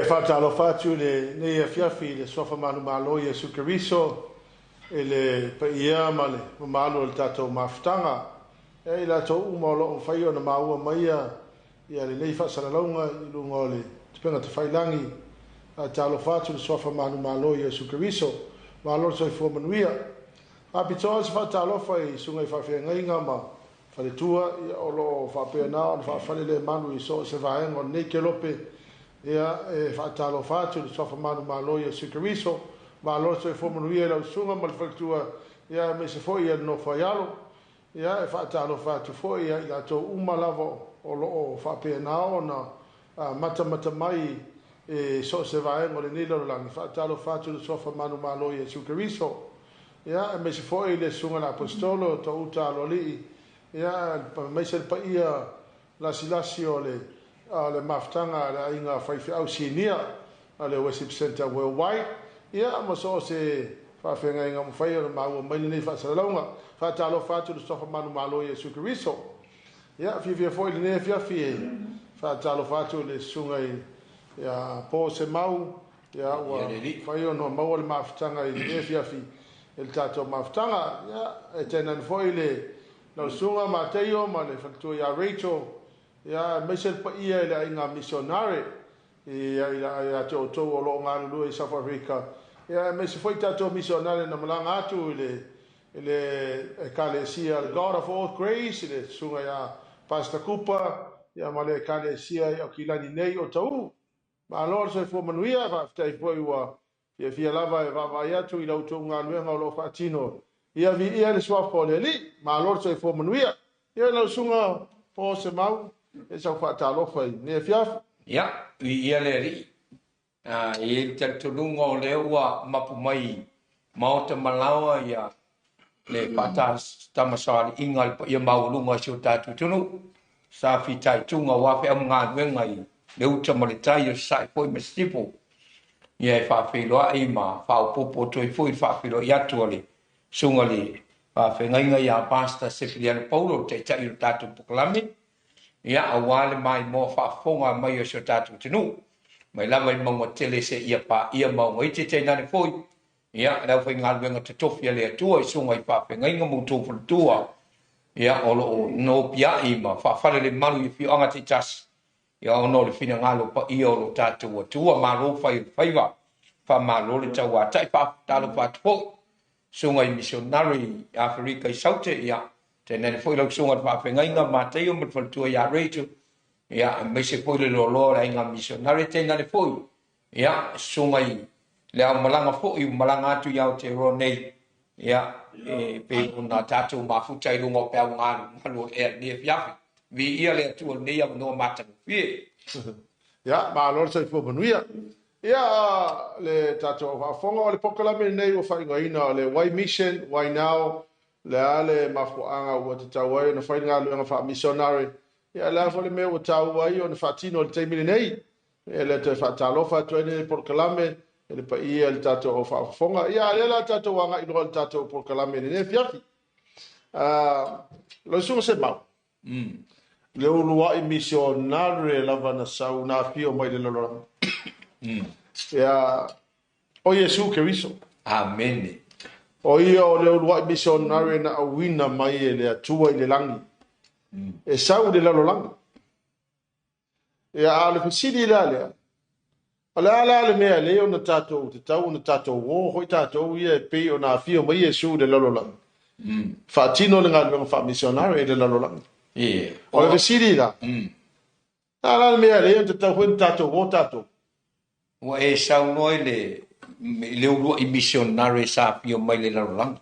faatalofa atu i lenei afiafi i le Suafa manumalo Iesu Keriso i le paia ma le mamalu o le tatou mafutaga. Ia i latou uma o lo o mafai ona maua maia ia lenei faasalalauga i luga o le Upega Tafailagi, faatalofa atu i le Suafa manumalo Iesu Keriso. Malo le soifua manuia. Faapitoa se faatalofa i susuga i faafeagaiga ma faletua ia, o lo o faapena ona faafalelemalu i so o se vaega o lenei kelope. Ia, e faatalofa atu i le Suafa manumalo Iesu Keriso. Malo le soifua manuia i lau susuga ma le faletua, ia aemaise foi ia le nofo ai alo. Ia, e faatalofa atu foi ia i latou uma lava o lo o faapena ona matamata mai i so o se vaega o lenei lalolagi. Faatalofa atu i le Suafa manumalo Iesu Keriso. Ia, aemaise foi le susuga i le Aposetolo Touta Aloalii, ia, aemaise le paia lasilasi o le mafutaga a le aiga faifeau sinia a le Worship Centre Worldwide, ia, ma so o se faafeagaiga ua mafai ona maua mai lenei faasalalauga. Faatalofa atu i le Suafa manumalo Iesu Keriso. Ia, fiafia foi i lenei afiafi e faatalofa atu i le susuga ia Po Semau, ia, ua mafai ona maua le mafutaga i lenei afiafi i le tatou mafutaga. Ia, e tainane foi le lau susuga Mateio ma le faletua ia Rachel, ia, aemaise le paia i le aiga misionare ia ia te outou o lo o galulue i South Africa, ia, aemaise foi tatou misionare na malaga atu i le Ekalesia le God of All Grace, i le susuga ia Pastor Cooper, ia, ma le Ekalesia i Aukilani nei o Tauu. Malo le soifua manuia, faafetai foi ua fiafia lava e vaavaai atu i la outou galuega o lo o faatino. Ia viia le suafa o le Alii, malo le soifua manuia. Ia, lau susuga Po Semau, e sau faatalofa i lenei afiafi. Ia, viia le Alii. E i ai le talitonuga o lea ua mapu mai maota ma laoa ia le faatamasoaliiga a le paia maualuga o si o tatou atunuu sa fitaituga aua feau ma galuega i le uta ma le tai o Sasae foi ma Sisifo. Ia e faafeiloai ma faaopoopo atu ai foi le faafeiloai atu a le susuga i le faafeagaiga ia Pastor Sefiliano Paulo, le taitai o le tatou polokalame, ia aua le maimoa faafofoga mai o si o tatou atunuu mai lava i mauga tele seia paia mauga iti, tainane foi ia le aufaigaluega totofi a le Atua i susuga i faafeagaiga ma outou faletua, ia o lo o nopiai ma faafalelemalu i afioaga taitasi, ia ona o le finagalo paia o lo tatou Atua. Malo fai o le faiva, faamalo le tauatai. Faatalofa atu foi susuga i misionare i Aferika i Saute, ia tainane foi lau susuga i le faafeagaiga Mateio ma le faletua ia Rachel, ia aemaise foi le loaloa o le aiga misionare, tainane foi ia susuga i le aomalaga foi ua malaga atu i Aotearoa nei, ia e pei ona tatou mafuta i luga o peau galugalu o le ea i lenei afiafi. Viia le Atua i lenei avanoa matagofie. Ia, malo le soifua manuia. Ia, le tatou faafofoga o le polokalame lenei ua faaigoaina o le Why Mission, Why Now? Le a le mafuaaga ua tatau ai ona fai le galuega faamisionare? Ia, le a foi le mea ua taua ai ona faatino i le taimi lenei? Ia, le toe faatalofa atu ai lenei polokalame i le paia i le tatou au faafofoga. Ia, a lea la tatou agai loa i le tatou polokalame i lenei afiafi. Lau susuga Semau, le uluai misionare lava na sau na afio mai le lalolagi. Ia, o Iesu Keriso. Amene. O ia o le uluai misionare na auina mai e le Atua i le lagi. E sau i le lalolagi. Ia, a o le fesili la lea, o le a la le mea lea ona tatou tatau ona tatou o foi tatou ia e pei ona afio mai Iesu i le lalolagi, faatino le galuega faamisionare i le lalolagi? O le fesili la, a la le mea lea ona tatau foi ona tatou o tatou? Ua e saunoa i le uluai misionare sa afio mai le lalolagi.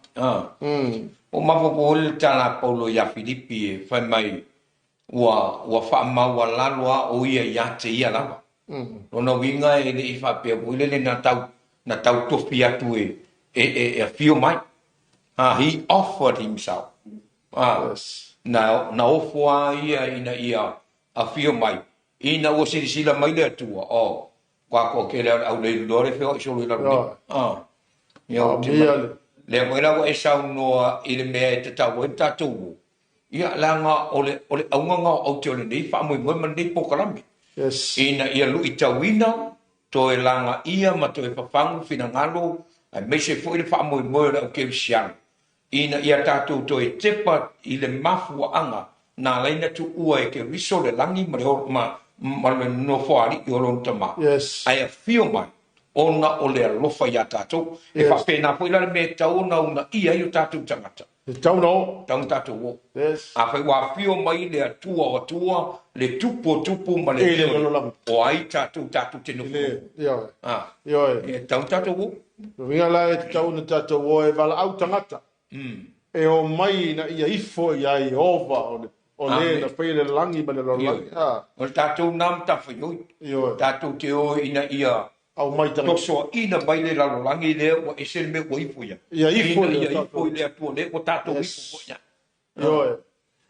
Ua mafaufau foi le tala a Paulo ia Filipi e fai mai ua faamaualalo lava o ia ia te ia lava. Lona uiga e le i faapea foi lele na tau tofi atu e afio mai. He offered himself. Na ofo lava ia ina ia afio mai. Ina ua silasila mai le Atua, oh, ua toatele lava o le auleiloa le feoai solo i lalo nei. Ah, ia ou te lea foi la ua e saunoa i le mea e tatau ai le tatou o. Ia, leaga o le, o le auga lena o aute o lenei faamoemoe ma lenei polokalame. Yes. Ina ia luitauina. Toe lagaia ma toe fafagu finagalo aemaise foi le faamoemoe o le au kerisiano ina ia tatou toe tepa i le mafuaaga na ala ai ona tuua e Keriso le lagi ma le ma, ma le nofoalii o lona Tama, Yes. ae afio mai ona o le alofa iā tatou. E Yes. faapena foi la le mea e tatau ona uunaia ai o tatou tagata. E tatau ona oo. Tatau ona tatou oo. Yes. Afai ua afio mai le Atua o Atua, le Tupu o Tupu ma le I le Alii o Alii, lalolagi. o ai tatou tatou te I nofonofo? le, ioe. Ah. Ioe. E tatau ona tatou oo. Uiga la e tatau ona tatou o e valaau tagata e omai ina ia ifo ia Ieova o le o le na Amen. faia le lagi ma le lalolagi. Ioe. Ah. O le tatou na matafaioi, Ioe. tatou te o ina ia Aumai tagata. tosoaina mai le lalolagi lea ua ese le mea ua ifo i ai. Ia ifo Ina i ia le ifo i le Atua lea ua tatou ifo foi Yes. i ai. Ioe.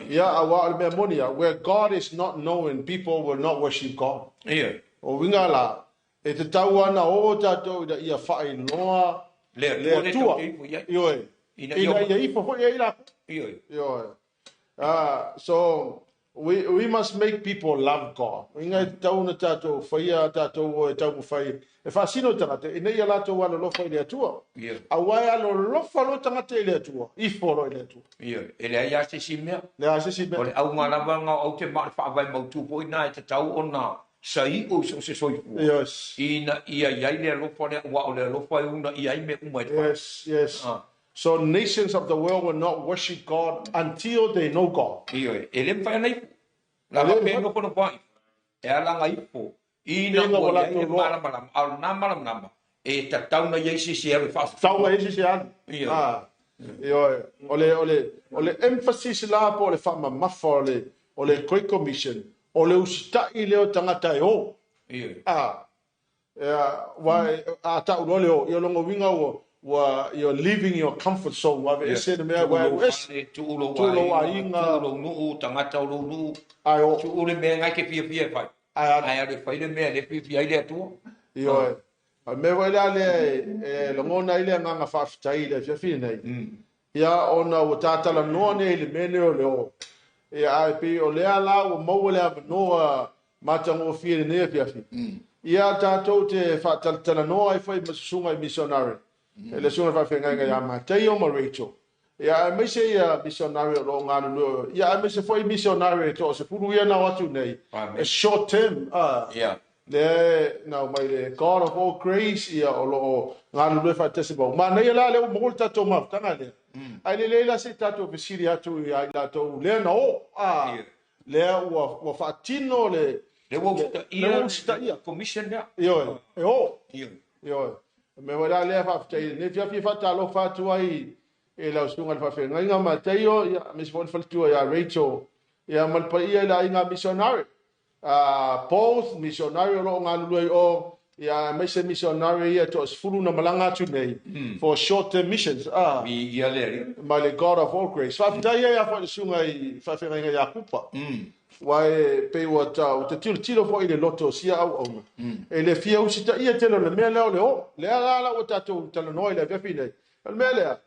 Ia, auā o le mea moni ia, where God is not known, people will not worship God. Ioe. O uiga la, e tatau ana o tatou ina ia faailoa Le le Atua lea Atua. tatou te ifo i ai. Ioe. Ina ia Ina ia ifo foi i ai latou. Ioe. Ioe. So, we must make people love God. Uiga e tatau ona tatou faia tatou o e taumafai e faasino i tagata ina ia latou alolofa i le Atua. Ioe. Aua e alolofa loa tagata i le Atua, ifo loa i le Atua. Ioe. E leai lava se isi mea. Leai lava se isi mea. O le auga lava na o aute ma o le faavae mautu foi lena e tatau ona sai'o i so o se soifua Yes. ina ia i ai le alofa lea, aua o le alofa e uunaia ai mea uma e te fai. Yes, yes. Ah. So nations of the world will not worship God until they know God. Ioe, e le mafai ona ifo. La E le faapea mafai. nofonofo ai, e ala ona ifo, ina Ina ua ua i ai latou le loa. malamalama, a o lena malamalama, e tatau ona i ai se isi e alu e Tau faasosoa. ai se isi e alu. Ioe. Ah. Ioe. O le, o le, o le emphasis la po o le faamamafa o le, o le Great Commission, o le usitai lea o tagata e o. Ioe. Ah. Ia, aua a tau loa le o, ia o lona uiga ua, ua, you're leaving your comfort zone, ua aveese le mea, Tuu ua lou alu ese. fale, tuu lou Tuu lou aiga, aiga. tuu lou nuu, tagata o lou nuu, Ae o. tuu le mea na e te fiafia e fai. Ae alu. Ae alu e fai le mea lea e fiafia ai le Atua. Ioe. O le mea foi lea lea e lagona ai le agaga faafetai i le afiafi lenei, ia ona ua ta talanoa nei i le mea lenei o le o. Ia ae pei o lea la ua maua le avanoa matagofie i lenei afiafi, ia tatou te faatalatalanoa ai foi ma susuga i misionare, le susuga i le faafeagaiga ia Mataio ma Rachel, ia aemaise ia misionare o lo o galulue o, ia aemaise foi misionare e toasefulu ia na o atu nei, Amen. e short term, a, Ia. lea na omai le God of all grace, ia o lo o galulue faatasi ma manaia la lea ua maua le tatou mafutaga lea. Ae lelei la se i tatou fesili atu ia i latou lea na o, a, Ia. lea ua, ua faatino le, Lea ua le, usitaia lea ua le usitaia. commission lea. Ioe, e o. Ioe. Ioe. O le mea foi la lea faafetai i lenei fiafia faatalofa atu ai i lau susuga i le faafeagaiga Mataio, ia, aemaise foi le faletua ia Rachel, ia ma le paia i le aiga misionare. Both misionare o lo o galulue i o, ia aemaise misionare ia e toasefulu na malaga atu nei for short term missions. Viia le Alii. Ma le God of all grace. Faafetai ai foi i le susuga i faafeagaiga ia Kupa. Aua e pei ua ta, ua te tilotilo foi i le loto o sia auauna. E le fia usitaia tele o le mea lea o le o. Lea la la ua tatou talanoa i le afiafi nei. O le mea lea,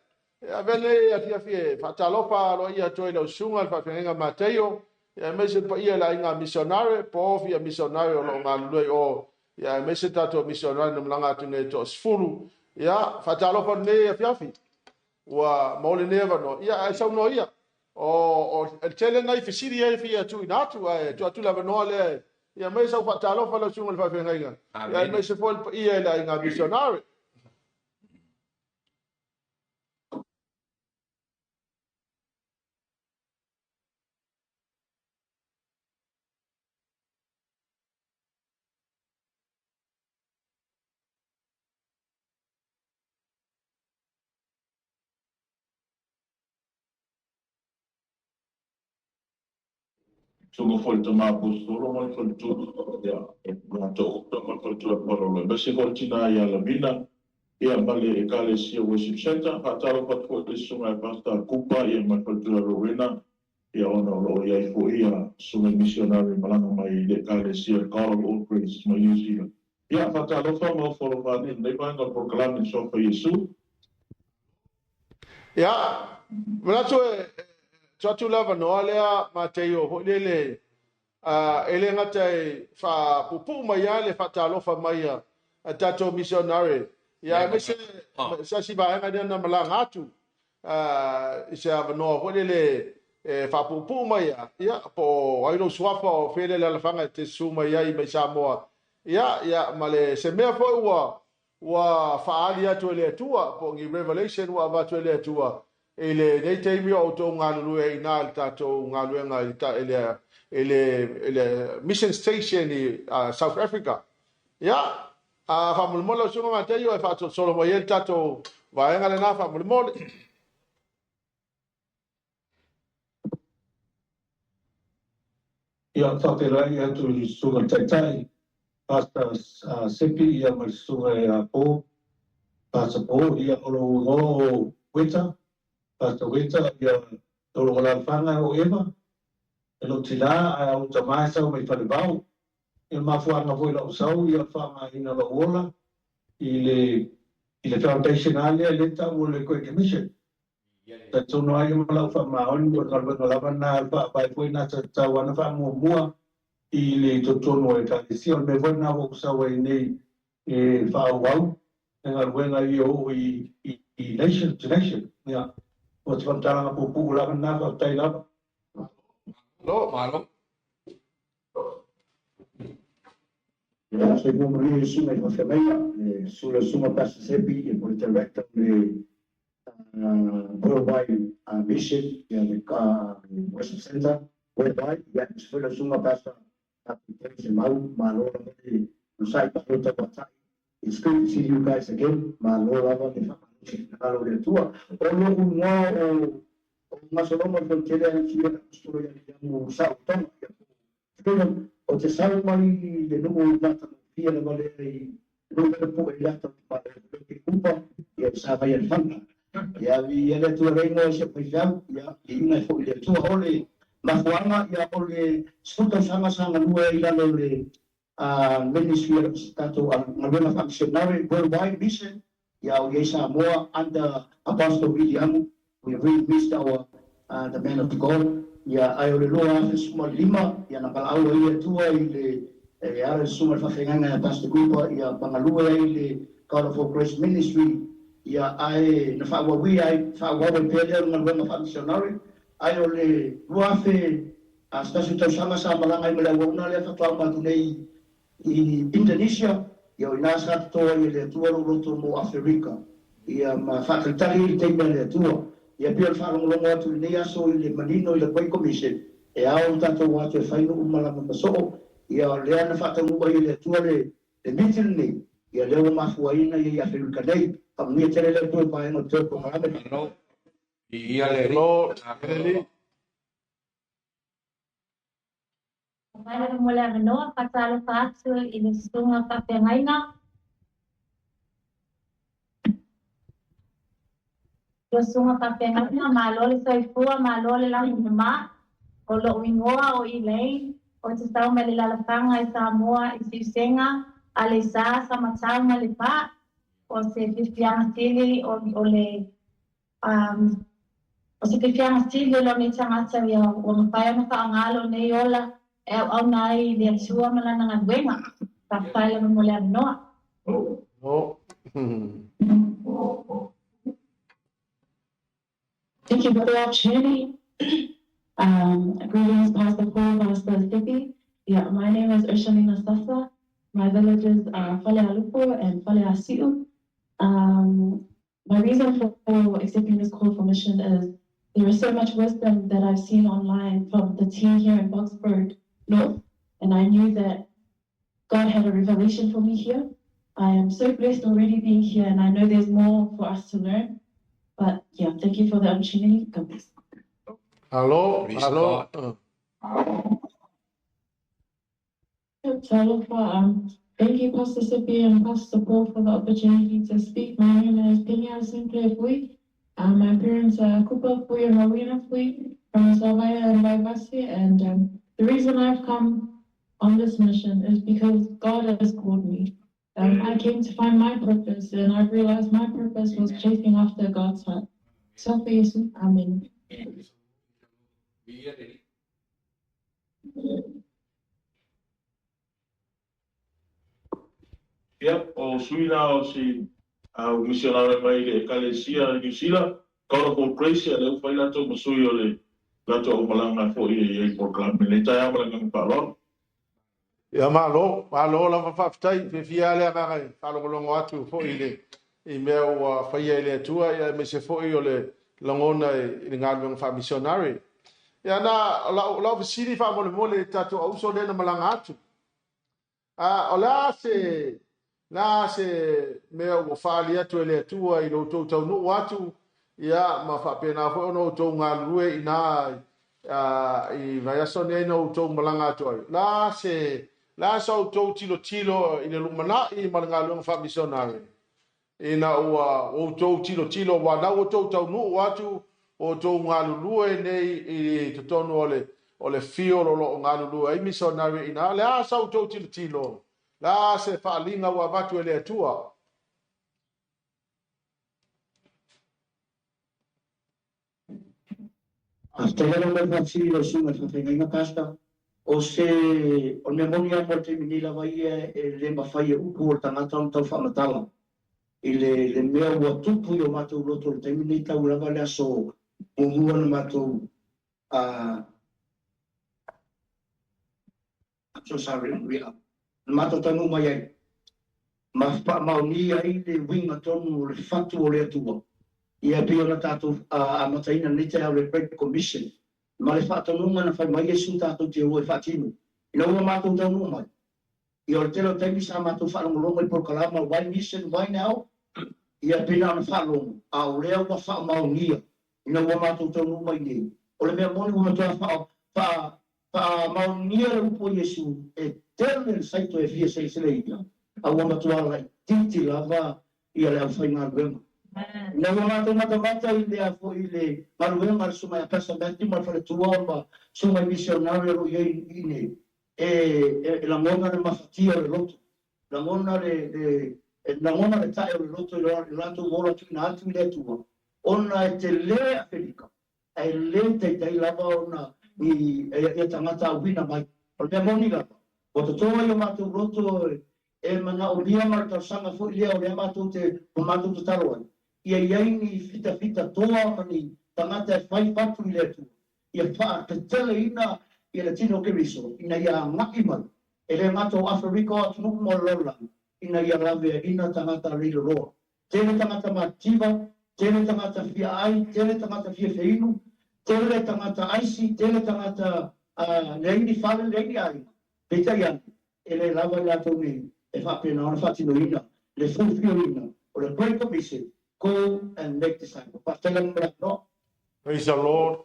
e avea lenei afiafi e faatalofa aloaia atu ai i lau susuga i le faafeagaiga Mataio, ia aemaise le paia i le aiga misionare, po o fia misionare o lo o galulue i o, ia aemaise tatou misionare na malaga atu nei e toasefulu. Ia, faatalofa lenei afiafi. Ua maua lenei avanoa. Ia, ae saunoa ia. O, o le tele nai fesili ia e fia tuuina atu, ae tuu atu le avanoa lea e, ia aumai sau faatalofa lau susuga i le faafeagaiga. Ia Amene. aemaise foi le paia i le aiga misionare. Susuga foi le tama Aposetolo ma le faletua, ia, latou uta ma le faletua e Palolo, aemaise foi le tina ia Lavina, ia, ma le Ekalesia Worship Centre. Faatalofa atu foi i le susuga ia Pastor Kupa, ia, ma le faletua Rowena, ia, ona o lo o i ai foi ia susuga i misionare malaga mai i le Ekalesia God of All Grace mai New Zealand. Ia, faatalofa ma ofo alofa ane i lenei vaega o le polokalame i le Suafa Iesu. Ia, manatu e tuu atu le avanoa lea Mateio foi lele, e le gata e faapuupuu mai lava le faatalofa mai a a tatou missionary. Ia aemaise se asi vaega lea na malaga atu i se avanoa foi lele e faapuupuu mai a, ia, po o ai lou suafa o fea le alaalafaga e te susu mai ai mai Samoa. Ia, ia, ma le se mea foi ua faaali atu e le Atua, po o ni revelation ua avatu e le Atua i lenei taimi o outou galulue ai iina le tatou galuega i le mission station i South Africa. Ia, a faamolemole lau susuga Mataio e faasolosolo mai ai le tatou vaega lena faamolemole. Ia, faafeiloai atu i le susuga i le Taitai, Pastor Sepi ia ma le susuga ia Po, Pastor Po, ia o lou igoa o Weta, Pastor Weta, ia o lou alaalafaga o Eva, e lou tinā ae au tamā e sau mai Falevao. Ia mafuaaga foi lau sau ia faaaogaina lou ola i le foundation a lea le tau o le Great Commission. Talitonu ai ma lau faamaoni o le galuega lava na faavae foi na tatau ana faamuamua i le totonu o Ekalesia. O le mea foi lena ua ou sau ai nei e faaauau le galuega ia oo i nation to nation. Ia, o se faamatalaga puupuu lava lena, faafetai lava. Lo. Malo. Ia, soifua manuia i susuga i faafeagaiga, le susu le susuga Pastor Sepi, ia po le director o le Worldwide Mission, ia le Worship Center Worldwide, ia aemaise foi lau susuga Pastor Peter Semau, malo lava le onosai malo tauatai. It's good to see you guys again. Malo lava le faamalosi finagalo o le Atua. O lou igoa o Gasoloma Fonotele a le Sui Apostolo ia Viliamu Sautoga. Ia, Freedom, o te sau mai le nuu matagofie lava lea i nuu le po i lata o le ke kupa ia sa vai al fanga. Ia vi ia le Atua le se faifeau, ia i inga foi le Atua o le mafuaaga ia o le 10 tausaga sa galue ai lalo le ministry o tatou galuega faamisionare worldwide mission ia o iai Samoa under Apostle William. We really missed our the man of God. Ia ae o le 2015 ia na valaau ai le Atua i le e ala le susuga le faafeagaiga ia Pastor Cooper ia magalue ai le God of All Grace Ministry, ia ae na faaauauia ai faaauau ai pea lea o le galuega faamisionare. Ae o le 2011 tausaga sa malaga ai ma le auauna lea faatoa uma atu nei i Indonesia, ia o ina sa toto ai e le Atua lou loto mo Aferika ia ma faatalitali i le taimi a le Atua. Ia pei o le faalogologo atu i lenei aso i le manino i le Great Commission e ao tatou atu e fai nuu ma lama masoo, ia lea na faataunuu ai e le Atua le miti lenei, ia lea ua mafuaina ia i Aferika nei. Faamanuia tele le Atua i vaega o le polokalame. Malo. Viia le Alii. Lo, Eli. Mai mo le avanoa, faatalofa atu i le susuga faafeagaiga. Lau susuga faafeagaiga, malo le soifua, malo le lagi mama. O lou igoa o Elaine, o te sau mai le alaalafaga i Samoa i Siusega, Aleisa, Samatau ma Lepa. O se fiafiaga sili o le o se fiafiaga sili o lou nei tagata ia ua mafai ona faaaoga lou nei ola e auauna ai i le Atua ma lana galuega. Faafetai lava mo le avanoa. Lo. Thank you for the opportunity. Greetings, Pastor Paul, Pastor Sipi. Yeah, my name is Urshalina Sasa. My villages are Falealupo and Faleasiu. My reason for accepting this call for mission is there is so much wisdom that I've seen online from the team here in Boksburg North, and I knew that God had a revelation for me here. I am so blessed already being here, and I know there's more for us to learn. But yeah, thank you for the opportunity. God bless. Alo, Praise alo. God. Talofa, thank you, Pastor Sipi and Pastor Paul, for the opportunity to speak. My name is Penia Sinclair Fui. My parents are Kupa Fui and Rowena Fui from Savaya and Vaivase. And the reason I've come on this mission is because God has called me. I came to find my purpose, and I realized my purpose was chasing after God's heart. So for you, Amen. Viia le Alii. Ia, o sui la o si au misionare mai le Ekalesia New Zealand, God of all grace, ia le ufai latou ma sui o le latou aumalanga foi e i polokalame le taeao ma le agaga faaaloalo. Ia malo, malo lava faafetai, fiafia le agaga e faalogologo atu foi i le i mea ua faia e le Atua, ia aemaise foi o le lagona i le galuega faamisionare. Ia na lau fesili faamolemole i tatou auso lea na malaga atu. O le a se mea ua faali atu e le Atua i lo outou taunuu atu, ia ma faapena foi ona outou galulue i na i vaiaso nei na outou malaga atu ai. La se outou tilotilo i le lumanai ma le galuega faamisionare, ina ua outou tilotilo ua na outou taunuu atu, outou galulue nei i totonu o le fio o lo o galulue ai misionare ina. Le a sa outou tilotilo, la se faaliga ua avatu e le Atua. Faafetai lava mai faafesili lau susuga i le faafeagaiga Pastor. O se o le mea moni lava mo le taimi nei lava ia e le mafai e upu o le tagata ona tau faamatala i le mea ua tupu i o matou loto i le taimi nei tau lava le aso muamua na matou I'm so sorry, na matou taunuu mai ai ma faamaonia ai le uiga tonu o le fatu o le Atua. Ia pei ona tatou amataina lenei taeao le Great Commission ma le faatonuga na fai mai Iesu tatou te o e faatino. Ina ua matou taunuu mai, ia o le tele o taimi sa matou faalogologo i polokalama Why Mission, Why Now, ia pei na ona faalogo, a o lea ua faamaonia ina ua matou taunuu mai nei. O le mea moni ua matua faamaonia le upu o Iesu e tele le saito e fia seleseleina, a ua matua laitiiti lava ia le aufaigaluega. Ina ua matou matamata i le foi le galuega a le susuga ia Pastor Matthew ma le faletua ma susuga i missionary o lo o i ai i nei, e lagona le mafatia o le loto, lagona le tae o le loto i le latou ola tuuina atu i le Atua, ona e tele Aferika, ae le taitai lava ona ia tagata auina mai. O le mea moni lava, ua totoa i o matou loto e manaomia ma le talosaga foi lea o lea matou te matou tatalo ai, ia iai ni fitafita toa ma ni tagata e fai fatu i le Atua, ia faateteleina ia le tino o Keriso, ina ia agai mai, e le gata o Aferika o atunuu mo le lalolagi, ina ia laveaina tagata leiloloa. Tele tagata mativa, tele tagata fia ai, tele tagata fia feinu, tele tagata aisi, tele tagata leai ni fale, leai ni aiga. Peitai ane, e le lava i latou nei e faapena ona faatinoina le fulfillina o le Great Commission, go and make disciples. Faafetai lava mo le avanoa. Praise the Lord.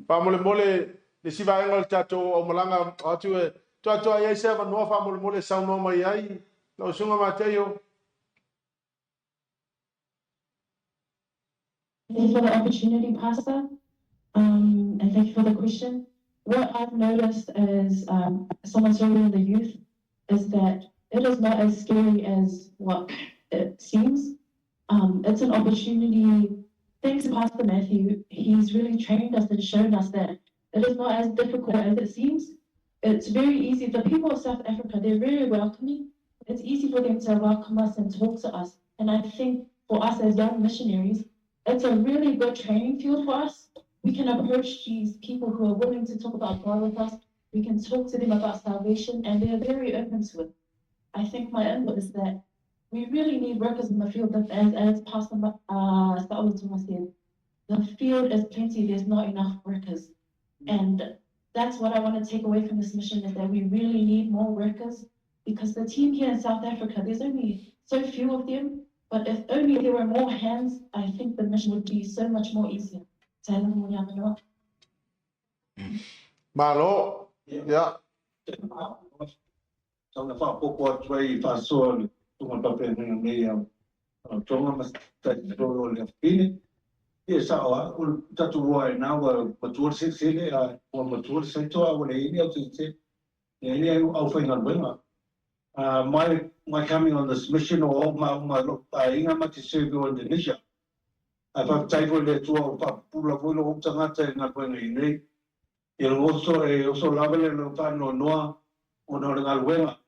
Faamolemole le si vaega o le tatou aumalaga atu e toatoa ai se avanoa faamolemole saunoa mai ai lau susuga Mateio. Thank you for the opportunity, Pastor, and thank you for the question. What I've noticed as someone serving in the youth is that it is not as scary as what it seems. It's an opportunity. Thanks to Pastor Matthew, he's really trained us and shown us that it is not as difficult as it seems. It's very easy. The people of South Africa, they're very welcoming. It's easy for them to welcome us and talk to us. And I think for us as young missionaries, it's a really good training field for us. We can approach these people who are willing to talk about God with us. We can talk to them about salvation, and they're very open to it. I think my input is that we really need workers in the field. As Pastor Sa'ulutuma said, the field is plenty, there's not enough workers. And that's what I want to take away from this mission, is that we really need more workers, because the team here in South Africa, there's only so few of them, but if only there were more hands, I think the mission would be so much more easier. Malo. Yeah. Tau whaapopo atu ai whaasoa le tunga pape nei tonga ma taitoro o le awhine. Ia sao a, o tatu roa e nā ua matua le sele, ua matua le saitoa, ua le ini au te te, ia ini au whaingaluenga. My coming on this mission o ma inga ma te serve o Indonesia. A whakataivo le atua o whapupula voi lo tangata e ngā koenga i nei. Ia oso e oso lava le lo whanoa noa o na o le ngaluenga.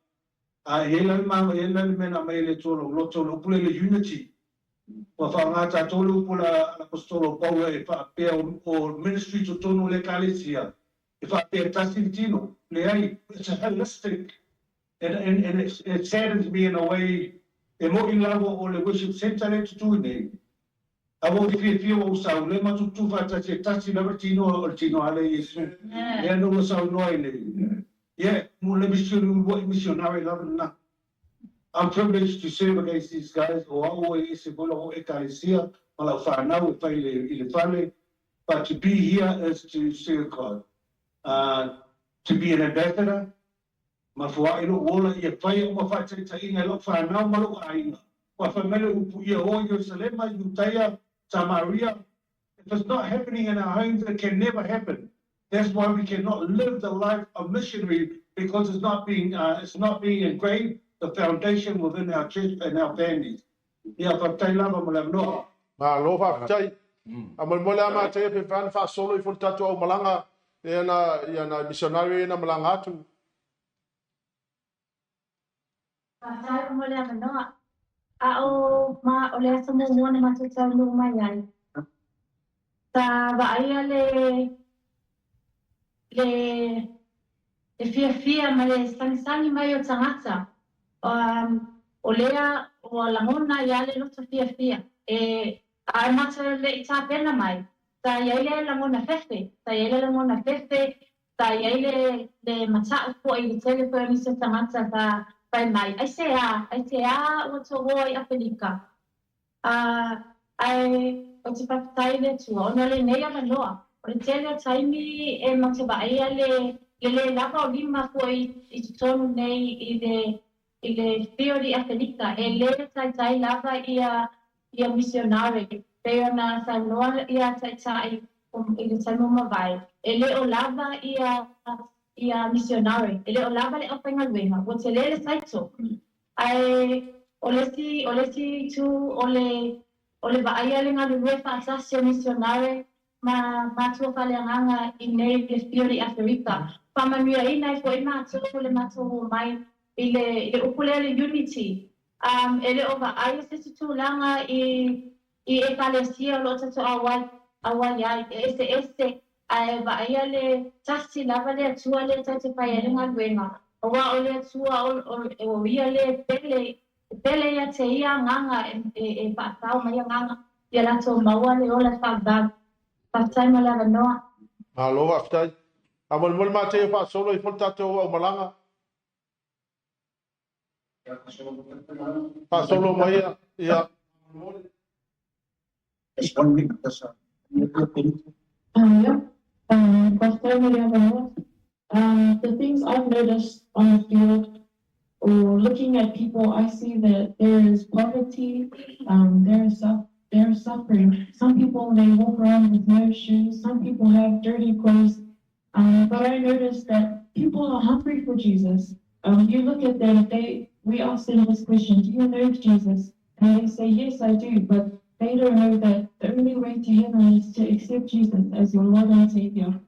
A e i ai la le ma, e i ai la le mea na aumai e le Atua o lou loto, o le upu lea le unity. Ua faaaoga tatou le upu a le Aposetolo o Paulo e faapea o ministry i totonu o le Ekalesia, e faapea e tasi le tino. Leai, it's a holistic and, and, and it, it saddens me in a way, e mo'i lava o le worship centre lea e tutū nei, A ua ou fiafia ua ou sau, lea matou tutu faatasi e tasi lava le tino o le tino a le Iesu. Lea na ua saunoa ai nei. Yeah, mo le misioni ulua'i misionare lava lena. I'm privileged to serve against these guys, o au e ese foi lou ekalesia ma lau whanau e fai i le fale, but to be here is to serve God. To be an ambassador, ma foa'i lo'u ola ia faia uma fa'ataitaiga i lo'u fanau ma lo'u aiga. Ua fai mai le upu ia o Ierusalema, Iutaia, Samaria. If it's not happening in our homes, it can never happen. That's why we cannot live the life of missionary because it's not being, it's not being engraved, the foundation within our church and our families. Ia, faafetai lava mo le avanoa. Malo faafetai. A molemole lava matou ia pe mafai ona faasolo ifo le tatou aumalaga ia na ia na missionary ia na malaga atu. Faafetai mo le avanoa. A o ma o le aso muamua na matou taunuu mai ai, sa vaaia le le le fiafia ma le sagisagi mai o tagata. O lea ua lagona ai lava le loto fiafia e a e matou le i tapena mai, sa i ai le lagona fefe, sa i ai le lagona fefe, sa i ai le le mata'u foi i le tele foi o nisi o tagata sa fai mai, Aisea, aisea ua touoa i Afelika? A, ae ou te faafetai i le Atua ona o lenei avanoa. O le tele o taimi e matou vaaia le le lē lava o lima foi i totonu nei i le i le field i Afelika, e lē taitai lava ia ia misionare pei ona saunoa ia taitai i le taimi ua mavae, e le o lava ia ia misionare, e le o lava le aufaigaluega, ua tele le saito. Ae o le isi o le isi itu o le o le vaaia le galulue faatasi o misionare ma matua faaleagaga i nei i le field i Aferika. Faamanuiaina ai foi matou le matou omai i le i le upu lea le unity. E le o vaaia se isi tulaga i i Ekalesia o lo o tatou auai auai ai, e eseese, ae vaaia le tasi lava le Atua lea tatou te fai ai le galuega, aua o le Atua o ia le pele, e pele ia te ia agaga e faatao mai agaga ia latou maua le ola e faavavau. Faafetai mo le avanoa. Malo faafetai. A molimoli matou ia faasolo ifo le tatou aumalaga. Faasolo mai ia. Yeah. Faafetai mo le avanoa. The things I've noticed on the field or looking at people, I see that there is poverty, there is there is suffering. Some people, they walk around with no shoes. Some people have dirty clothes. But I noticed that people are hungry for Jesus. You look at them, they we ask them this question, do you know Jesus? And they say, yes, I do. But they don't know that the only way to heaven is to accept Jesus as your Lord and Savior.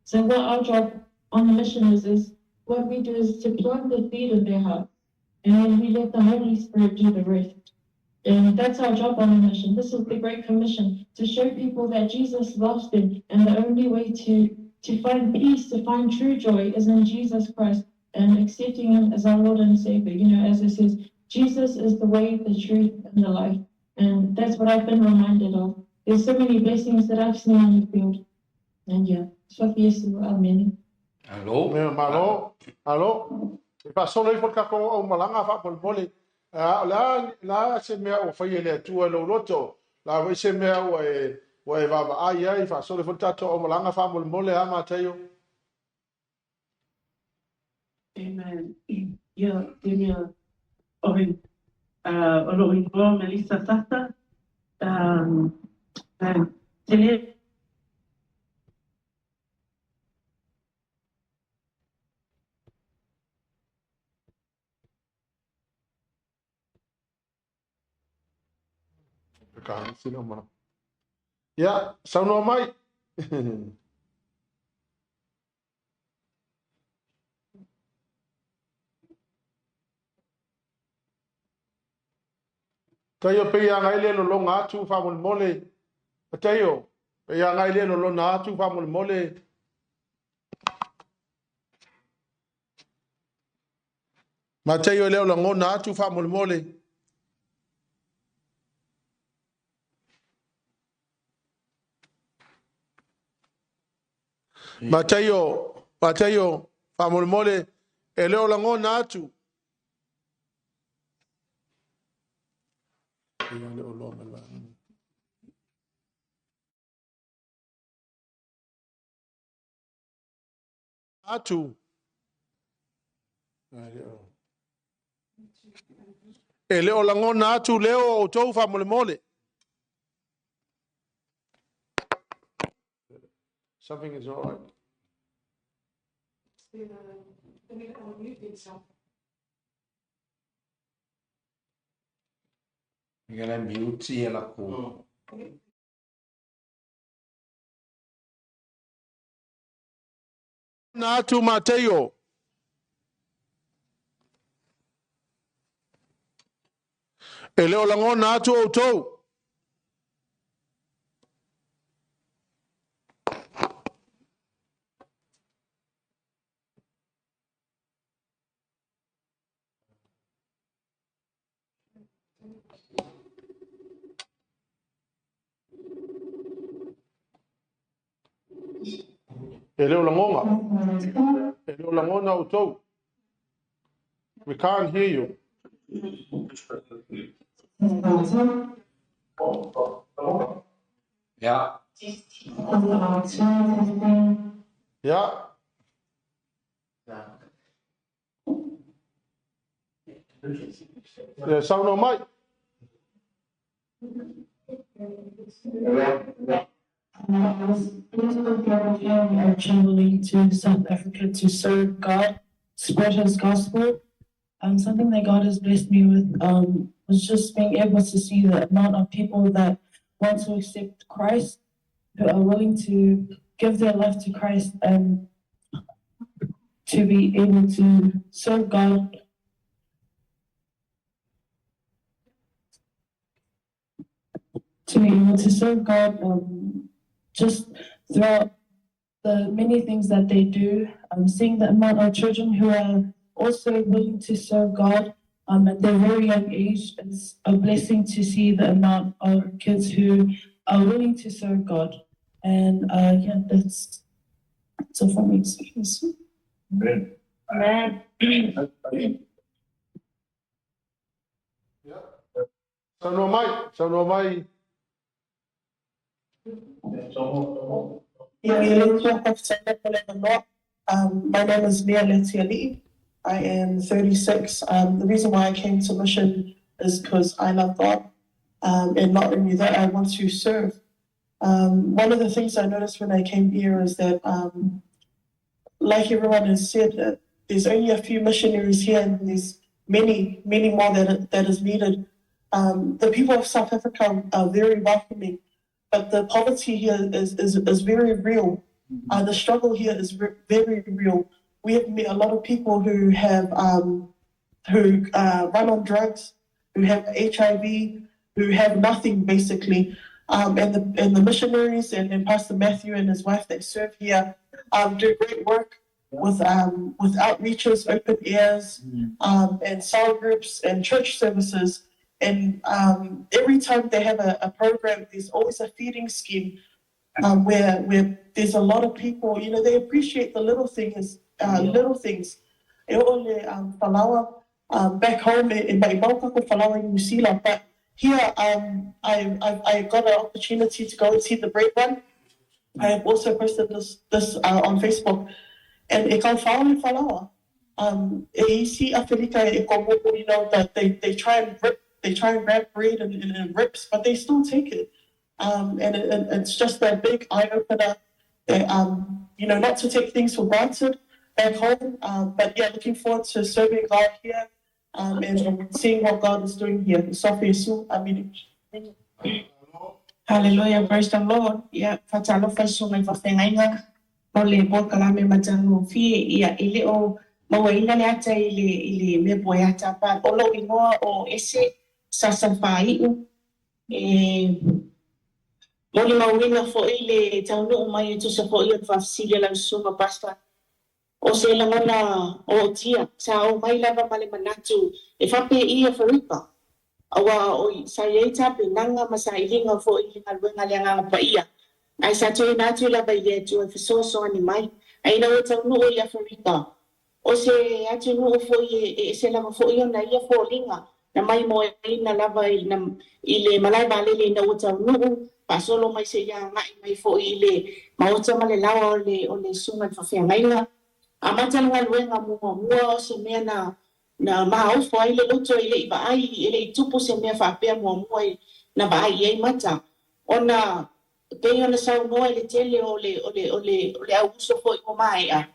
So what our job on the mission is, is what we do is to plant the seed in their hearts. And then we let the Holy Spirit do the rest. And that's our job on the mission. This is the Great Commission, to show people that Jesus loves them. And the only way to, to find peace, to find true joy is in Jesus Christ and accepting him as our Lord and Savior. You know, as it says, Jesus is the way, the truth, and the life. And that's what I've been reminded of. There's so many blessings that I've seen on the field. And yeah, Sophia Amen. Alo. Malo, alo. E faasolo ifo le tatou aumalaga faamolemole. O le a, le a se mea ua faia e le Atua i lou loto? O le a foi se mea ua e, ua e vaavaai ai? Faasolo ifo le tatou aumalaga faamolemole a Mataio. Amen. Ia, te mea, oi, o lou igoa o Melissa Sasa, tele Ia, saunoa mai. Taio pe ia ngai le lolonga atu faamolemole. Mataio, pe ia ngai le lolona atu faamolemole. Mataio le o lagona atu faamolemole. Mataio, Mataio, faamolemole, e le o lagona atu. Atu. E le o lagona atu leo o outou faamolemole. Something is all right. You gotta mute ia la ku. Na atu Mateo. E le o lagona atu outou. E le o lagona. E le o lagona outou. We can't hear you. Yeah. Yeah. Yeah, saunoa mai. I was blessed with the opportunity of traveling to South Africa to serve God, spread His gospel. Something that God has blessed me with was just being able to see the amount of people that want to accept Christ, who are willing to give their life to Christ and to be able to serve God. To be able to serve God just throughout the many things that they do, seeing the amount of children who are also willing to serve God at their very young age, it's a blessing to see the amount of kids who are willing to serve God. And yeah, that's all for me. Amen. Amen. Yeah. Saunoa mai, saunoa mai. My name is Mia Letiali'i. I am 36. The reason why I came to mission is because I love God. And not only that, I want to serve. One of the things I noticed when I came here is that, like everyone has said, that there's only a few missionaries here and there's many, many more that is needed. The people of South Africa are very welcoming, but the poverty here is very real. The struggle here is very real. We have met a lot of people who have who run on drugs, who have HIV, who have nothing basically. And the missionaries and Pastor Matthew and his wife that serve here do great work with outreaches, open airs, and cell groups and church services. And every time they have a program, there's always a feeding scheme where there's a lot of people, you know, they appreciate the little things. Little things. E ole falawa back home in my falawa in New Zealand, but here I got an opportunity to go and see the bread run. I have also posted this on Facebook. And e kau whaole falawa. E isi Afrika e komo, you know, that they try and rip, they try and grab bread and rips, but they still take it. And it's just that big eye opener that you know, not to take things for granted back home, but yeah, looking forward to serving God here and seeing what God is doing here. Sophie Su, Amen. Hallelujah, praise the Lord. Yeah, fatalo fasu mai whawhengainga o le pōkalame matango fie ia i leo maua ina le ata i le mea poe ata pa o lo ingoa o ese Sasa Faai'u. E molimauina foi le taunuu mai e tusa foi o le faafesili a lau susuga Pastor. O se lagona ootia, sa oo mai lava ma le manatu e faapei Aferika, auā sa i ai tapenaga ma sailiga foi i le galuega a le Agaga Paia, ae sa tuuina atu lava i le Atua e fesoasoani mai. Ae ina ua taunuu i Aferika, o se atunuu foi e ese lava foi ona ia foliga, na maimoaina lava i le malae vaalele ina ua taunuu, faasolo mai seia agai mai foi i le maota ma le laoa o le susuga i le faafeagaiga. Amata le galuega muamua, o se mea na maofo ai le loto e le i vaai, e le i tupu se mea faapea muamua na vaai i ai mata. Ona e pei ona saunoa i le tele o le au uso foi ua maea,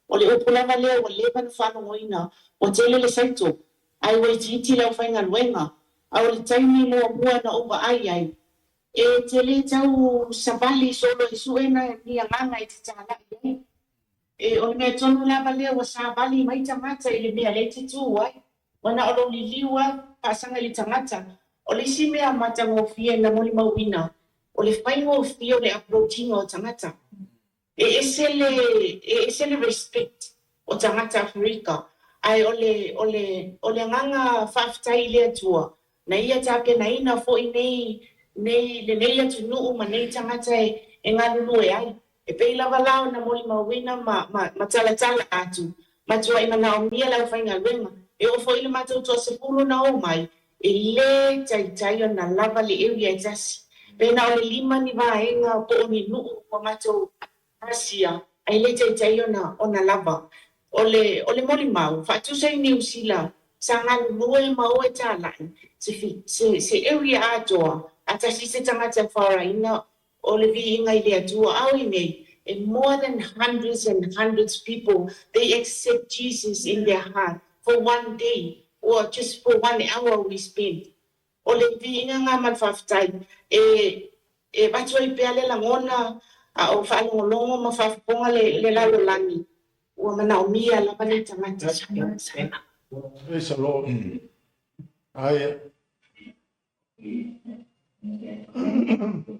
o le upu lava lea ua leva ona faalogoina, ua tele le saito, ae ua itiiti le aufaigaluega. A o le taimi muamua na ou vaai ai, e te le tau savali solo e sue ni agaga e te talai ai. E o le mea tonu lava lea ua savali mai tagata i le mea lea e te tu ai. Ua na o lou liliu lava faasaga i le tagata. O le isi mea matagofie na molimauina, o le faigofie o le approach-ina o tagata. E ese le, e ese le respect o tagata Aferika. Ae o le agaga faafetai i le Atua, na ia tapenaina foi nei lenei atunuu ma nei tagata e galulue ai. E pei lava la ona molimauina ma talatala atu, matuai manaomia le aufaigaluega. E oo foi i le matou toasefulu na o mai, e lē taitai ona lava le area e tasi. Pe na o le 5 ni vaega po o ni nuu ua matou asia, ae le taitai ona lava. O le molimau, faatusa i Niu Sila, sa galulue ma o e talai, se area atoa, a tasi se tagata e faoraina o le viiga i le Atua. A o i nei, and more than hundreds and hundreds people, they accept Jesus in their heart for one day or just for one hour we spend. O le viiga ngā ma le faafetai, e avatu ai pea le lagona a o faalogologo ma faafofoga le lalolagi, ua manaomia lava nei tagata. Praise the Lord. Aia.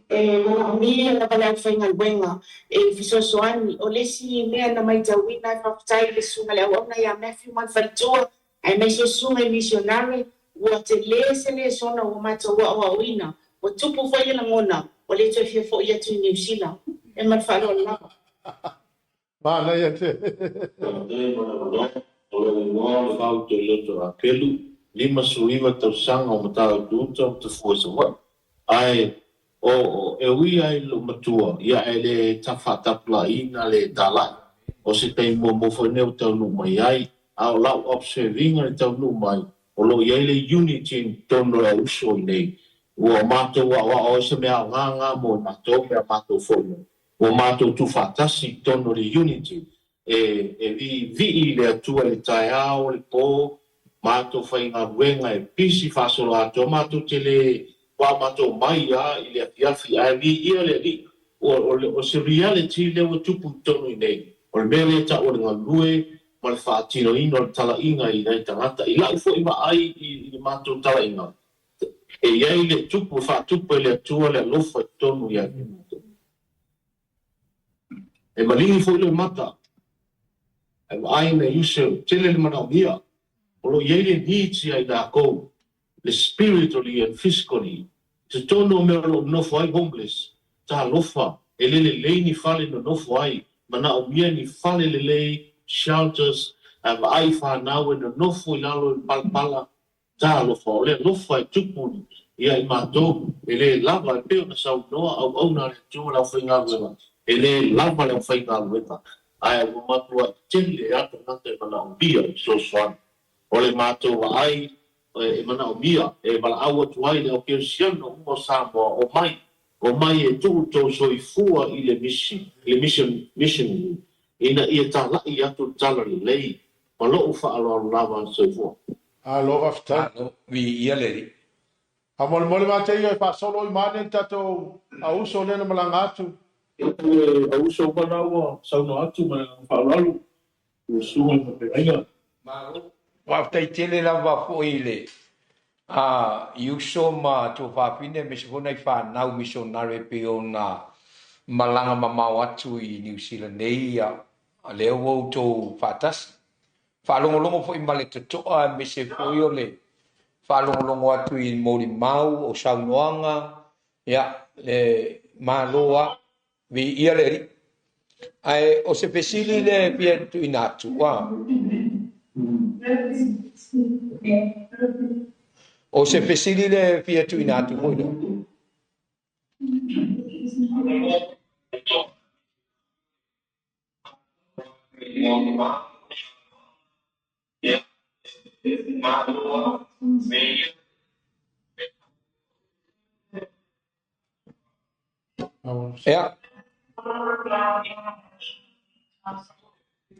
E manaomia lava le aufaigaluega e fesoasoani. O le isi mea na matauina, e faafetai i le susuga le auauna ia Matthew ma le faletua, aemaise susuga i missionary, ua tele se lesona ua matou aoaoina. Ua tupu foi le lagona, ua le toe fia foi atu i Niu Sila. E ma le faaaloalo lava. Manaia te. O lou igoa o le Vau Toiloto Apelu, 59 tausaga o Matautu Uta o Tafua Savaii. Ae o e ui ai lou matua, ia e le faatapulaaina le talai. O se taimi muamua foi lenei ua taunuu mai ai, a o lau observe-ina le taunuu mai, o lo o i ai le unity i totonu o le auuso i nei. Ua matou aoao ai se mea aoga mo i matou me a matou foi. Ua matou tuufaatasi i totonu o le unity. E viivii le Atua i le taeao, le po, matou faigaluega e pisi faasolo atoa, matou te le ua matou mai a i le afiafi, ae viia le Alii. O se reality lea ua tupu i totonu i nei. O le mea lea ta'u o le galue ma le faatinoina o le talaiga i nai tagata. I lau foi vaai i le matou talaiga, e i ai le tupu e faatupu e le Atua le alofa i totonu ia te matou. E maligi foi le mata, ae vaai na iuse tele le manaomia. O lo o i ai le needs ia i lakou, le spiritually and physically. Totonu o mea o lo o nofo ai homeless, talofa, e le lelei ni fale nonofo ai, manaomia ni fale lelei, shelters, ae vaai fanau e nonofo i lalo i le palapala, talofa, o le alofa e tupu ia i matou, e le lava e pei ona saunoa auauna a le Atua le aufaigaluega, e le lava le aufaigaluega, ae ua matuai tele a tagata e manaomia i fesoasoani. O le matou vaai e manaomia, e valaau atu ai le au kerisiano uma o Samoa, o mai, o mai e tuu tou soifua i le mission, i le mission, ina ia talai atu le tala lelei, ma lou faaaloalo lava soifua. Alo, faafetai. Malo, viia le Alii. A molemole matai e faasolo i mane le tatou auso lea na malaga atu. E auso uma na ua saunoa atu ma le faaaloalo. Ua susuga i le faafeagaiga. Malo. Faafetai tele lava foi i le I uso ma tuafafine aemaise foi nai fanau misionare e pei ona malaga mamao atu i Niu Sila nei, lea ua outou faatasi. Faalogologo foi ma le totoa aemaise foi o le faalogologo atu i molimau o saunoaga, ia, le Malo lava, viia le Alii. Ae o se fesili lea e fia tuuina atu, o se fesili lea e fia tuuina atu foi lea. Ia.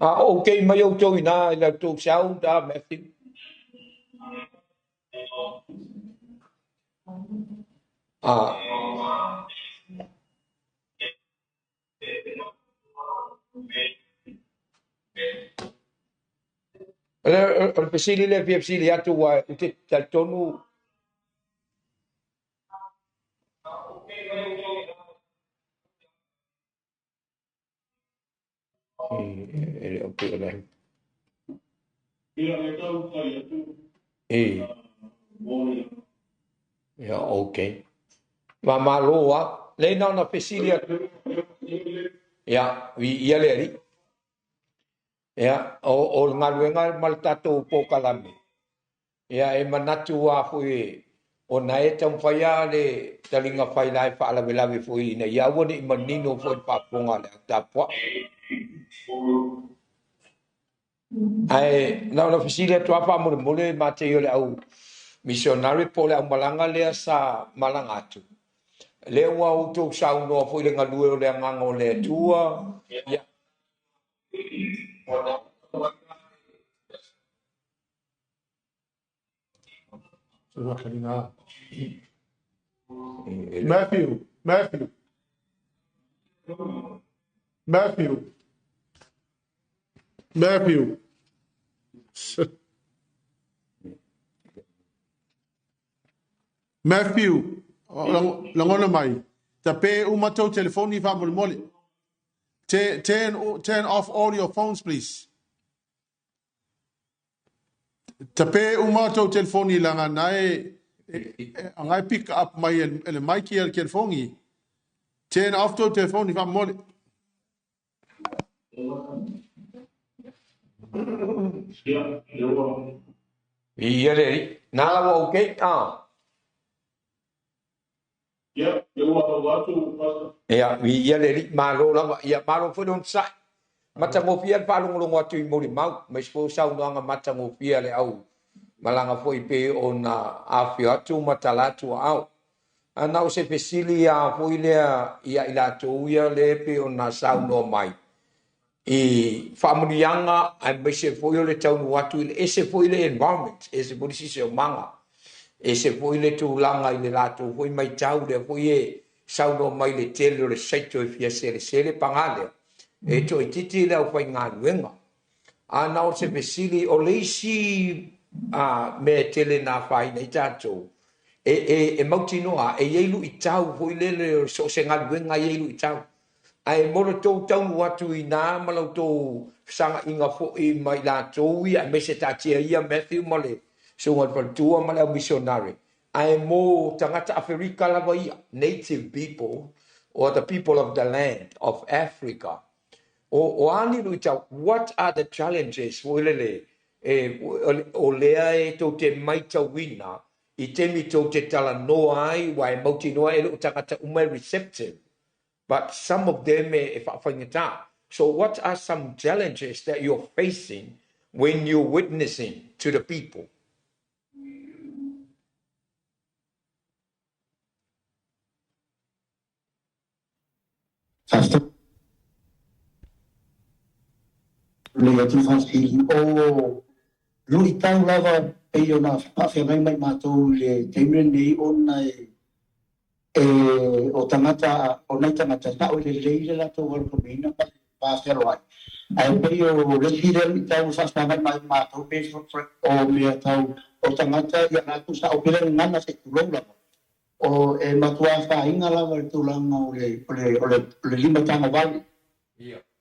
A okay mai outou i ina i la outou sound, Matthew. O le fesili lea e fia fesili atu aua ou te talitonu e le o pei o le e ia okay. Faamalo lava. Lea na ona fesili atu. Ia, viia le Alii. Ia, o le galuega ma le tatou polokalame, ia e manatu lava foi ona e taumafai lava le taliga faila e faalavelave foi ina ia aua ne i manino foi le faafofoga a le au tapuai. Ae na ona fesili atu lava faamolemole matei o le au misionare po o le aumalaga lea sa malaga atu. Lea ua outou saunoa foi i le galue o le agaga o le Atua. Ia. Matthew, Matthew, Matthew, Matthew. Matthew, lagona mai. Tape uma tou telefoni faamolemole. Turn off all your phones, please. Tape uma tou telefoni laga nae agai pick up mai e le maiki a le telefoni. Turn off tou telefoni faamolemole. Ia le Alii. Na la ua okay? Ia, ua atu, Pastor. Ia, viia le Alii, malo lava. Ia, malo foi le onosai. Matagofie le faalogologo atu i molimau, aemaise foi o saunoaga matagofie a le au malaga foi pei ona afifio atu ma tala atu aao. Ae na o se fesili lava foi lea ia i latou ia lea pei ona saunoa mai i faamanuiaga aemaise foi o le taunuu atu i le ese foi le environment, ese foi le siosiomaga, ese foi le tulaga i le latou foi matau lea foi e saunoa mai le tele o le saito e fia selesele paga lea, e toaitiiti le aufaigaluega. A na o se fesili, o le isi mea e tele na afaina ai tatou, e mautinoa e i ai luitau foi lele o so o se galuega e i ai luitau. Ae mo le tou taunuu atu i ina ma la outou fesagaiga foi ma i latou ia, aemaise taatia ia Matthew ma le susuga i le faletua ma le au misionare, ae mo tagata Aferika lava ia, native people or the people of the land of Africa. O a ni luitau, what are the challenges foi lele o lea e tou te maitauina i taimi tou te talanoa ai, aua e mautinoa e le o tagata uma e receptive, but some of them e faafaigata. So what are some challenges that you're facing when you're witnessing to the people? Faafetai lelei atu le faafesili. O luitau lava pei ona faafeagai mai matou i le taimi lenei ona e o tagata, o nai tagata e sao lelei le latou welcomeina ma le Vafealoai. Ae pei o le isi lea luitau ua faasagai mai matou pei o mea tau o tagata ia latou saopele gagana se i tulou lava. O e matua afaina lava i le tulaga o le o le o le o le limatagavale.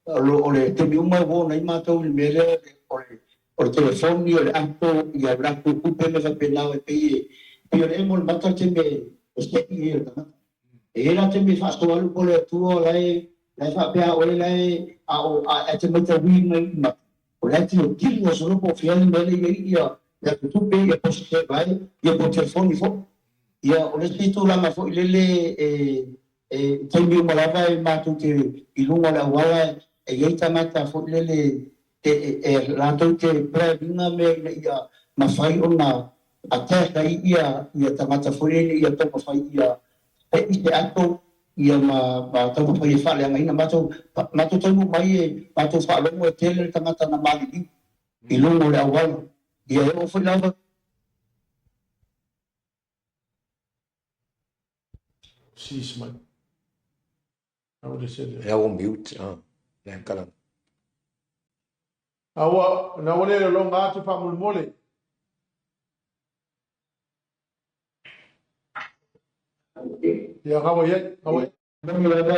O le taimi uma e uo ai matou i le mea lea o le o le telefoni, o le ato, ia o latou tupe ma faapena e pei e pei o le emo o le mata le taimi e se'i ai e le tagata. E i ai la taimi e faasoa ai le upu a le Atua la e la e faapea oe la e a o a e te matauina i mata, o la e tilotilo solo po o fea le mea le i ai ia le atu tupe ia po o se vai ia po o telefoni foi. Ia o le isi tulaga foi lele e e taimi uma lava e matou te i luga o le auala e i ai tagata foi lele e e latou te plan ina mea ina ia mafai ona attack ai ia ia tagata foi lele ia taumafai ia se'i se ato ia ma ma taumafai e faaleagaina. Matou matou taunuu mai e matou faalogo e tele le tagata na maliliu i luga o le auala. Ia e oo foi lava Sis mai. Au le sele. E au mute. Ah, le kala. Aua, na ua le longa atu faamolemole. Ia gawa iai, gawa iai. Moni lava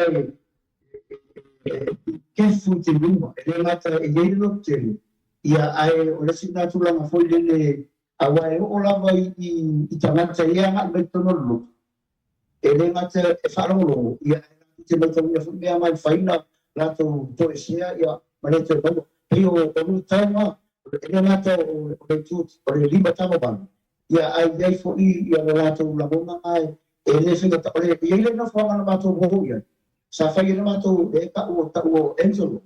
e kefu i te luma, e le gata e i ai le lototele, ia ae o le isi lena tulaga foi lele, aua e oo lava i tagata ia e agai mai totonu o le lotu, e le gata e faalogologo, ia ae latou te matauina foi mea na e faina latou toesea ia ma le toe maua. Pei o luitau na, e le gata o le itu o le 58, ia ae i ai foi ia lo latou lagona na e le faigata. O le, e i ai le nofoaga na matou o i ai, sa fai ai le matou, e tau o tau o Angelo,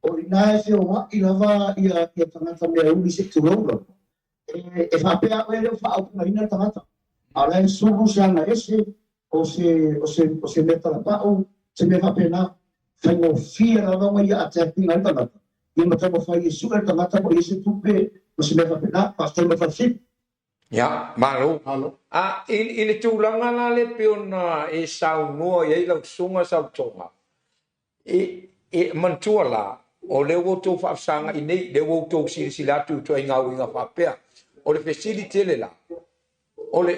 o i ina e feoai lava ia ia tagata mea uli se i tulou lava. E faapea oe e le o faaautugaina le tagata, a o la e sulu se aga ese, o se, o se, o se mea talapao, se mea faapena, faigofie lava ona ia attack ina ai le tagata, ia ma taumafai e sue le tagata po o i ai se tupe ma se mea faapena. Faafetai mo le faafesili. Ia, malo. Malo. A, i, i le tulaga la lea pei ona e saunoa i ai lau susuga Sautoga, e, e manatua la, o lea ua outou faafesaga'i nei, lea ua outou silasila atu i ituaiga uiga faapea. O le fesili tele la, o le,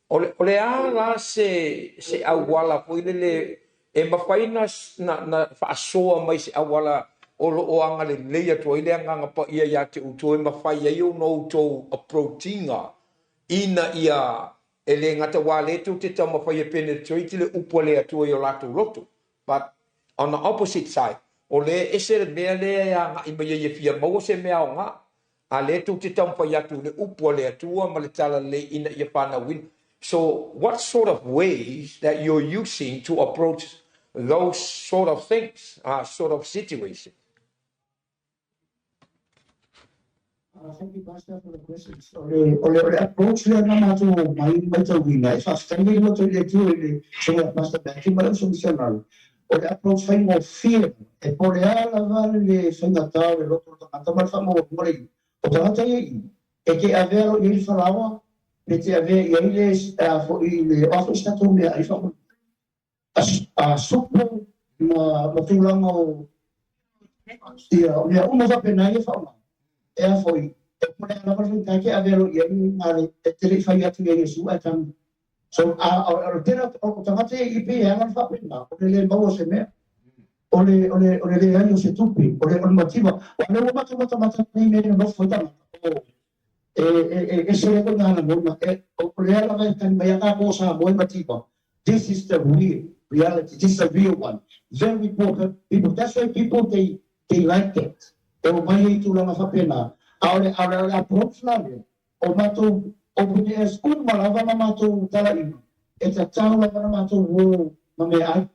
o le, o le a la se, se auala foi lele e mafai na, na, na faasoa mai se auala o lo o agalelei atu ai le Agaga Paia ia te outou e mafai ai ona outou approach ina ina ia e le gata aua lea tou te taumafai e penetrate le upu a le Atua i o latou loto but on the opposite side o lea e ese le mea lea e agai mai ai e fia maua se mea aoga a lea tou te taumafai atu i le upu a le Atua ma le talalelei ina ia fanauina. So what sort of ways that you're using to approach those sort of things, sort of situations? Thank you, Pastor, for the questions. O le, o le, o le approach lea na matou mai matauina, e faafetai ai loto i le Atua i le susuga ia Pastor Matthew ma le uso misionari. O le approach faigofie, e po o le a lava le faigata o le loto o le tagata ma le faamaualuga o le iu. O tagata ia i, e te avea loa i ai le falaoa, pe te avea i ai le, a foi le, o a foi se tatou meaai faamolemole, a supo ma, ma tulaga o, ia, o mea uma faapena ia faaaoga. E a foi, e po o le a lava le faigata e te avea loa i ai na le, e te le i fai atu i ai Iesu ae tagi. So, a, o le tele o tagata ia i pei e ala ona faapena, o le le maua o se mea, o le, o le, o le leai o se tupe, o le, o le mativa. Aua o lea ua matou matamata nei i mea e nonofo ai tagata, o, e, e, e ese lea ituaiga lagona, e, o lea lava e tali mai a tatou o Samoa e mativa. This is the real reality, this is the real one. Very poor people, that's why people they, they like that. E omai ai i tulaga faapena. A o le, a o le approach la lea, o matou open ears uma lava ma matou talaiga, e tatau lava ona matou uo ma meaai.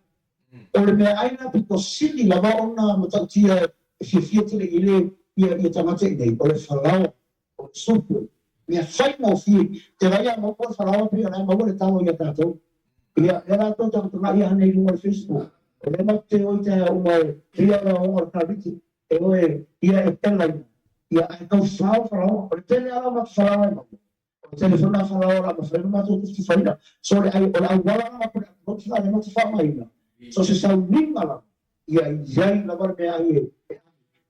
O le meaai la pito sili lava ona matautia e fiafia tele i le ia ia tagata i nei, o le falaoa, o le supu, mea faigofie. Te vaai a maua le falaoa pei o la e maua le talo ia tatou. Ia, lea la tou tagatagai ia hana i luga o le Facebook. O lea matou te o i taeao uma e pei o le aoga o le Kariki, e o e ia e pela ina. Ia, ae tau fao falaoa. O le tele lava o matou falaoa e maua. O le telefona falaoa o le a mafai ona matou tufatufaina. So o le, o le auala la o le approach la lea matou te faaaogaina. So se sauniga lava. Ia i ai lava le meaai e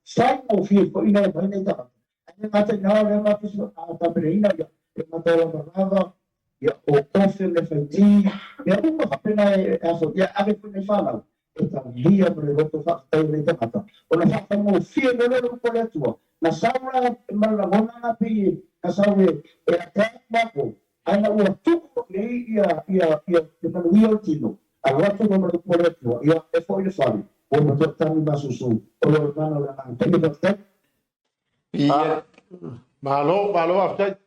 faigofie foi na mai nei tagata. Ae le gata i ina o lea matou tapenaina ia e gata o lavalava, ia o kofe, mea faitī, mea uma faapena e afo, ia ave foi nei fanau e talia ma le loto faafetai o nei tagata. Ona faafaigofie loa lea o le upu a le Atua. Na sau la ma le lagona na pei na sau e attack matou, ae na ua tupu nei ia ia ia le manuia o le tino, alu atu loa ma le upu a le Atua, ia e foi le fale, ua matua tagi masusu o le olomana o le agaga paia. Faafetai. Ia. Malo, malo faafetai.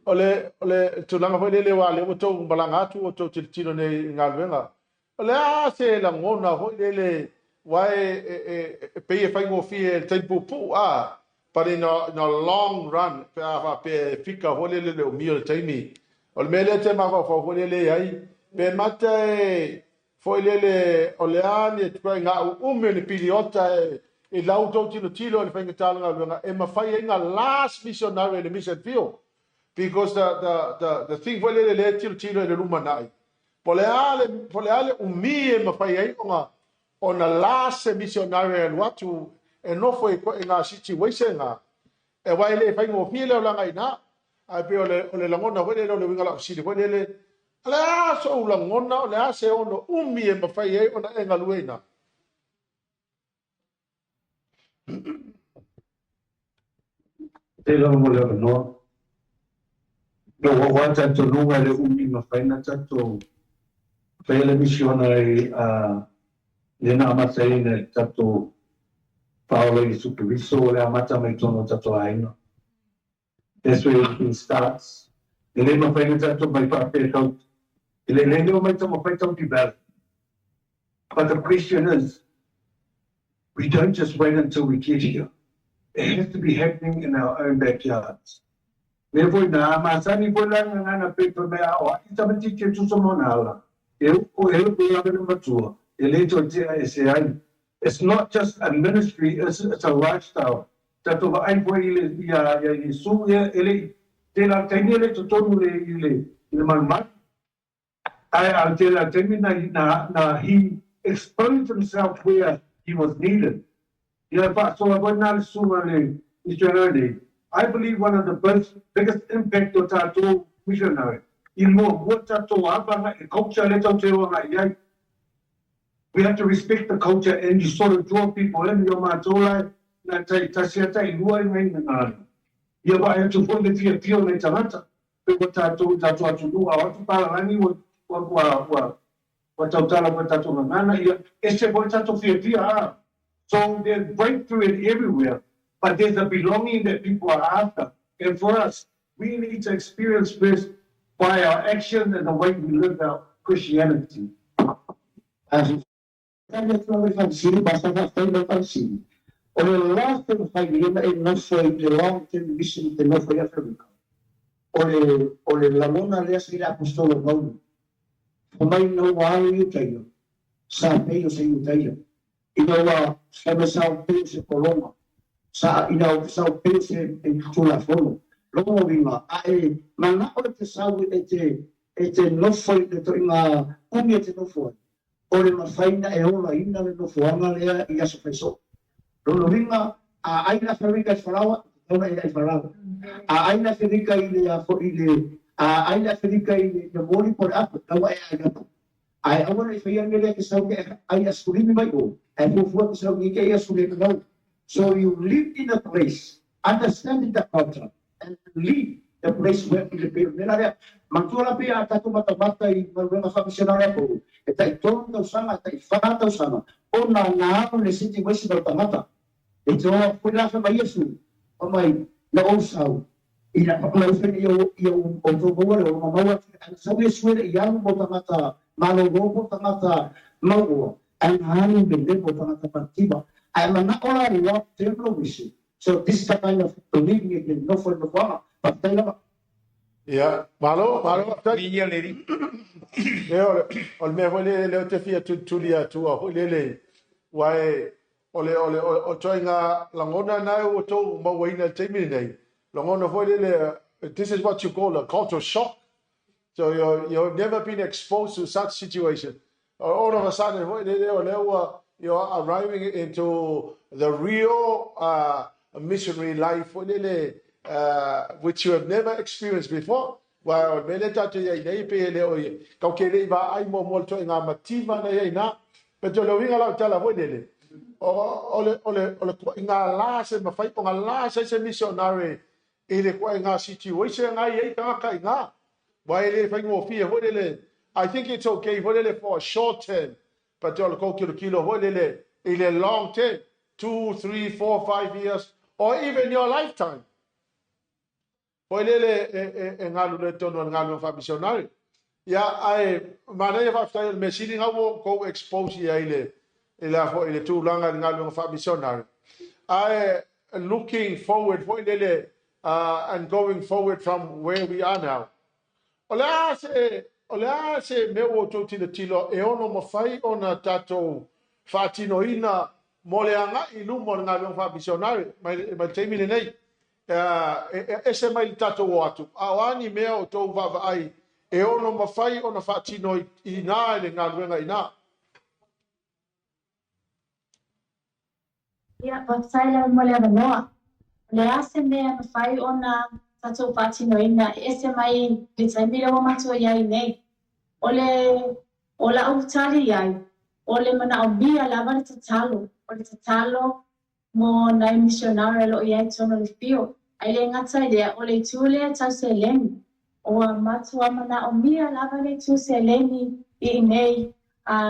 O le, o le tulaga foi lele aua o lea ua outou malaga atu ua outou tilotilo nei i galuega. O le a se lagona foi lele aua e, e, e, e pei e faigofie i le taimi puupuu a, but in a, in a long run pe a faapea e fika foi lele le umi o le taimi. O le mea lea e te mafaufau foi lele i ai, pe mata e foi lele o le a ni ituaiga uumi o ni piliota e i la outou tilotilo i le faigata o le galuega e mafai ai na last missionary i le mission field because the, the, the, the thing foi lele lea e tilotilo i le lumanai po o le a le, po o le a le umi e mafai ai ona ona last se missionary e alu atu e nofo i ituaiga situation na e aua e le faigofie le olaga i ina. Ae pei o le, o le lagona foi lele o le uiga o lau fesili foi lele, o le a sou lagona, o le a se ono umi e mafai ai ona e galue i ina? Faafetai lava mo le avanoa. Lou aua talitonuga e le umi mafai na tatou faia le misionari a lea na amataina e le tatou Faaola Iesu Keriso o le amata mai totonu o tatou aiga. That's where everything starts. E le mafai na tatou mai faapea tau e le le mai taumafai tau develop. But the question is, we don't just wait until we get here. It has to be happening in our own backyards. Mea foi nā, masani foi la ngana pe pe mea o ai tamaiti ke tusa mo nā la. E uku e uku i awena matua, e le toe tea e se ai. It's not just a ministry, it's, it's a lifestyle. Tatou vaai foi i le, ia, ia Iesu, ia, e le i, tēlā taimi e le totonu le, i le, i le maumau. Ae a tēlā taimi na, na, na he exposed himself where he was needed. Ia faasoa foi nā le susuga le missionary nei. I believe one of the most biggest impact o tātou missionary, i muamua tātou āwhanga e culture le tau te roanga i ai. We have to respect the culture and you sort of draw people in, i o mātou la, na tai tasi a tai lua i ngai ngā. Ia vaai atu foi le fiafia o nai tagata, pe ua tātou i tātou atunuu ao atu pālangi ua, ua, ua, ua, ua tautala foi tātou gagana, ia ese foi tātou fiafia, ā. So there's breakthrough in everywhere, but there's a belonging that people are after. And for us, we need to experience first by our actions and the way we live our Christianity. Tali atu lava i Fanisili, basta faafetai mai Fanisili. O le last e mafai lelei ona e nofo ai le long term mission te nofo ai Aferika. O le, o le lagona lea sa i le Aposetolo Paulo. Fa mai ina ua alu i Iutaia, sa pei o se Iutaia. Ina ua fai mai sa pei o se kolona. Sa, ina ua sau pei o se Tulafono. Lona uiga, a e manao e te sau e te, e te nofo i le toaiga umi e te nofo ai, o le mafai na e olaina le nofoaga lea i aso faisoo. Lona uiga, a ai le Aferika i Faraoa, e tatau ona e ai Faraoa. A ai le Aferika i le a foi i le, a ai le Aferika i le moli po o le apu, e tatau ona e ai apu. Ae aua ne i faia le mea lea e te sau ke ai asulimi mai o, ae fuafua te sau nei ke ai asulimi mau. So you live in a place, understanding the culture and leave the place where i le pei o le mea la lea. Manatua la pei a tatou matamata i galuega faamisionare a tou, e tai tolu tausaga, e tai fa tausaga, ona na alu le situation o le tagata. E te ola foi la fai mai Iesu, fai mai, na ou sau, ina lau fai nei ia outou maua le ona maua atu, ae na sau Iesu e le i alu mo tagata malolo po o tagata mauoa, ae na alu i le level o tagata mativa. Ae manao la le long term lou mission. So this is the kind of believing e te nofo i le nofoaga. Faafetai lava. Ia, malo, malo faafetai. Viia le Alii. E o le, o le mea foi lele lea ou te fia tulituli atua foi lele, aua e, o le, o le, o ituaiga lagona na ua outou mauaina i le taimi lenei, lagona foi lele, this is what you call a cultural shock. So you, you've never been exposed to such situation. All of a sudden foi lele o lea ua you are arriving into the real missionary life foi lele which you have never experienced before. Wa o le mea lea tatou te i ai nei pei e le o i kau ke le i vaai muamua le toaiga mativa na i ai ina. But o le uiga o lau tala foi lele, o le, o le, o le toaiga la se mafai ona la se se missionary i le toaiga situation nga i ai tagata ina. Wa e le faigofie foi lele. I think it's okay foi lele for a short term, but o le kou kilokilo foi lele i le long term, 2, 3, 4, 5 years, or even your lifetime. Foi lele e galulue tonu o le galuega faamisionare. Ia, ae manaia faafetai o le mea sili na ua tou expose i ai le i le a foi i le tulaga i le galuega faamisionare. Ae looking forward foi lele and going forward from where we are now. O le a se o le a se mea ua outou tilotilo e ono mafai ona tatou faatinoina mo le agai i luma o le galuega faamisionare mai le taimi lenei? E ese mai le tatou o atu, a o a ni mea o tou vaavaai e ono mafai ona faatino i ina i le galuega ina? Ia, faafetai lava mo le avanoa. O le a se mea e mafai ona tatou faatinoina e ese mai le taimi lea ua matou i ai nei? O le o lau tali i ai, o le manaomia lava le tatalo, o le tatalo mo nai misionare o lo o i ai totonu o le field. Ae le gata i lea, o le itu lea tau seleni. Ua matua manaomia lava le itu seleni i inei.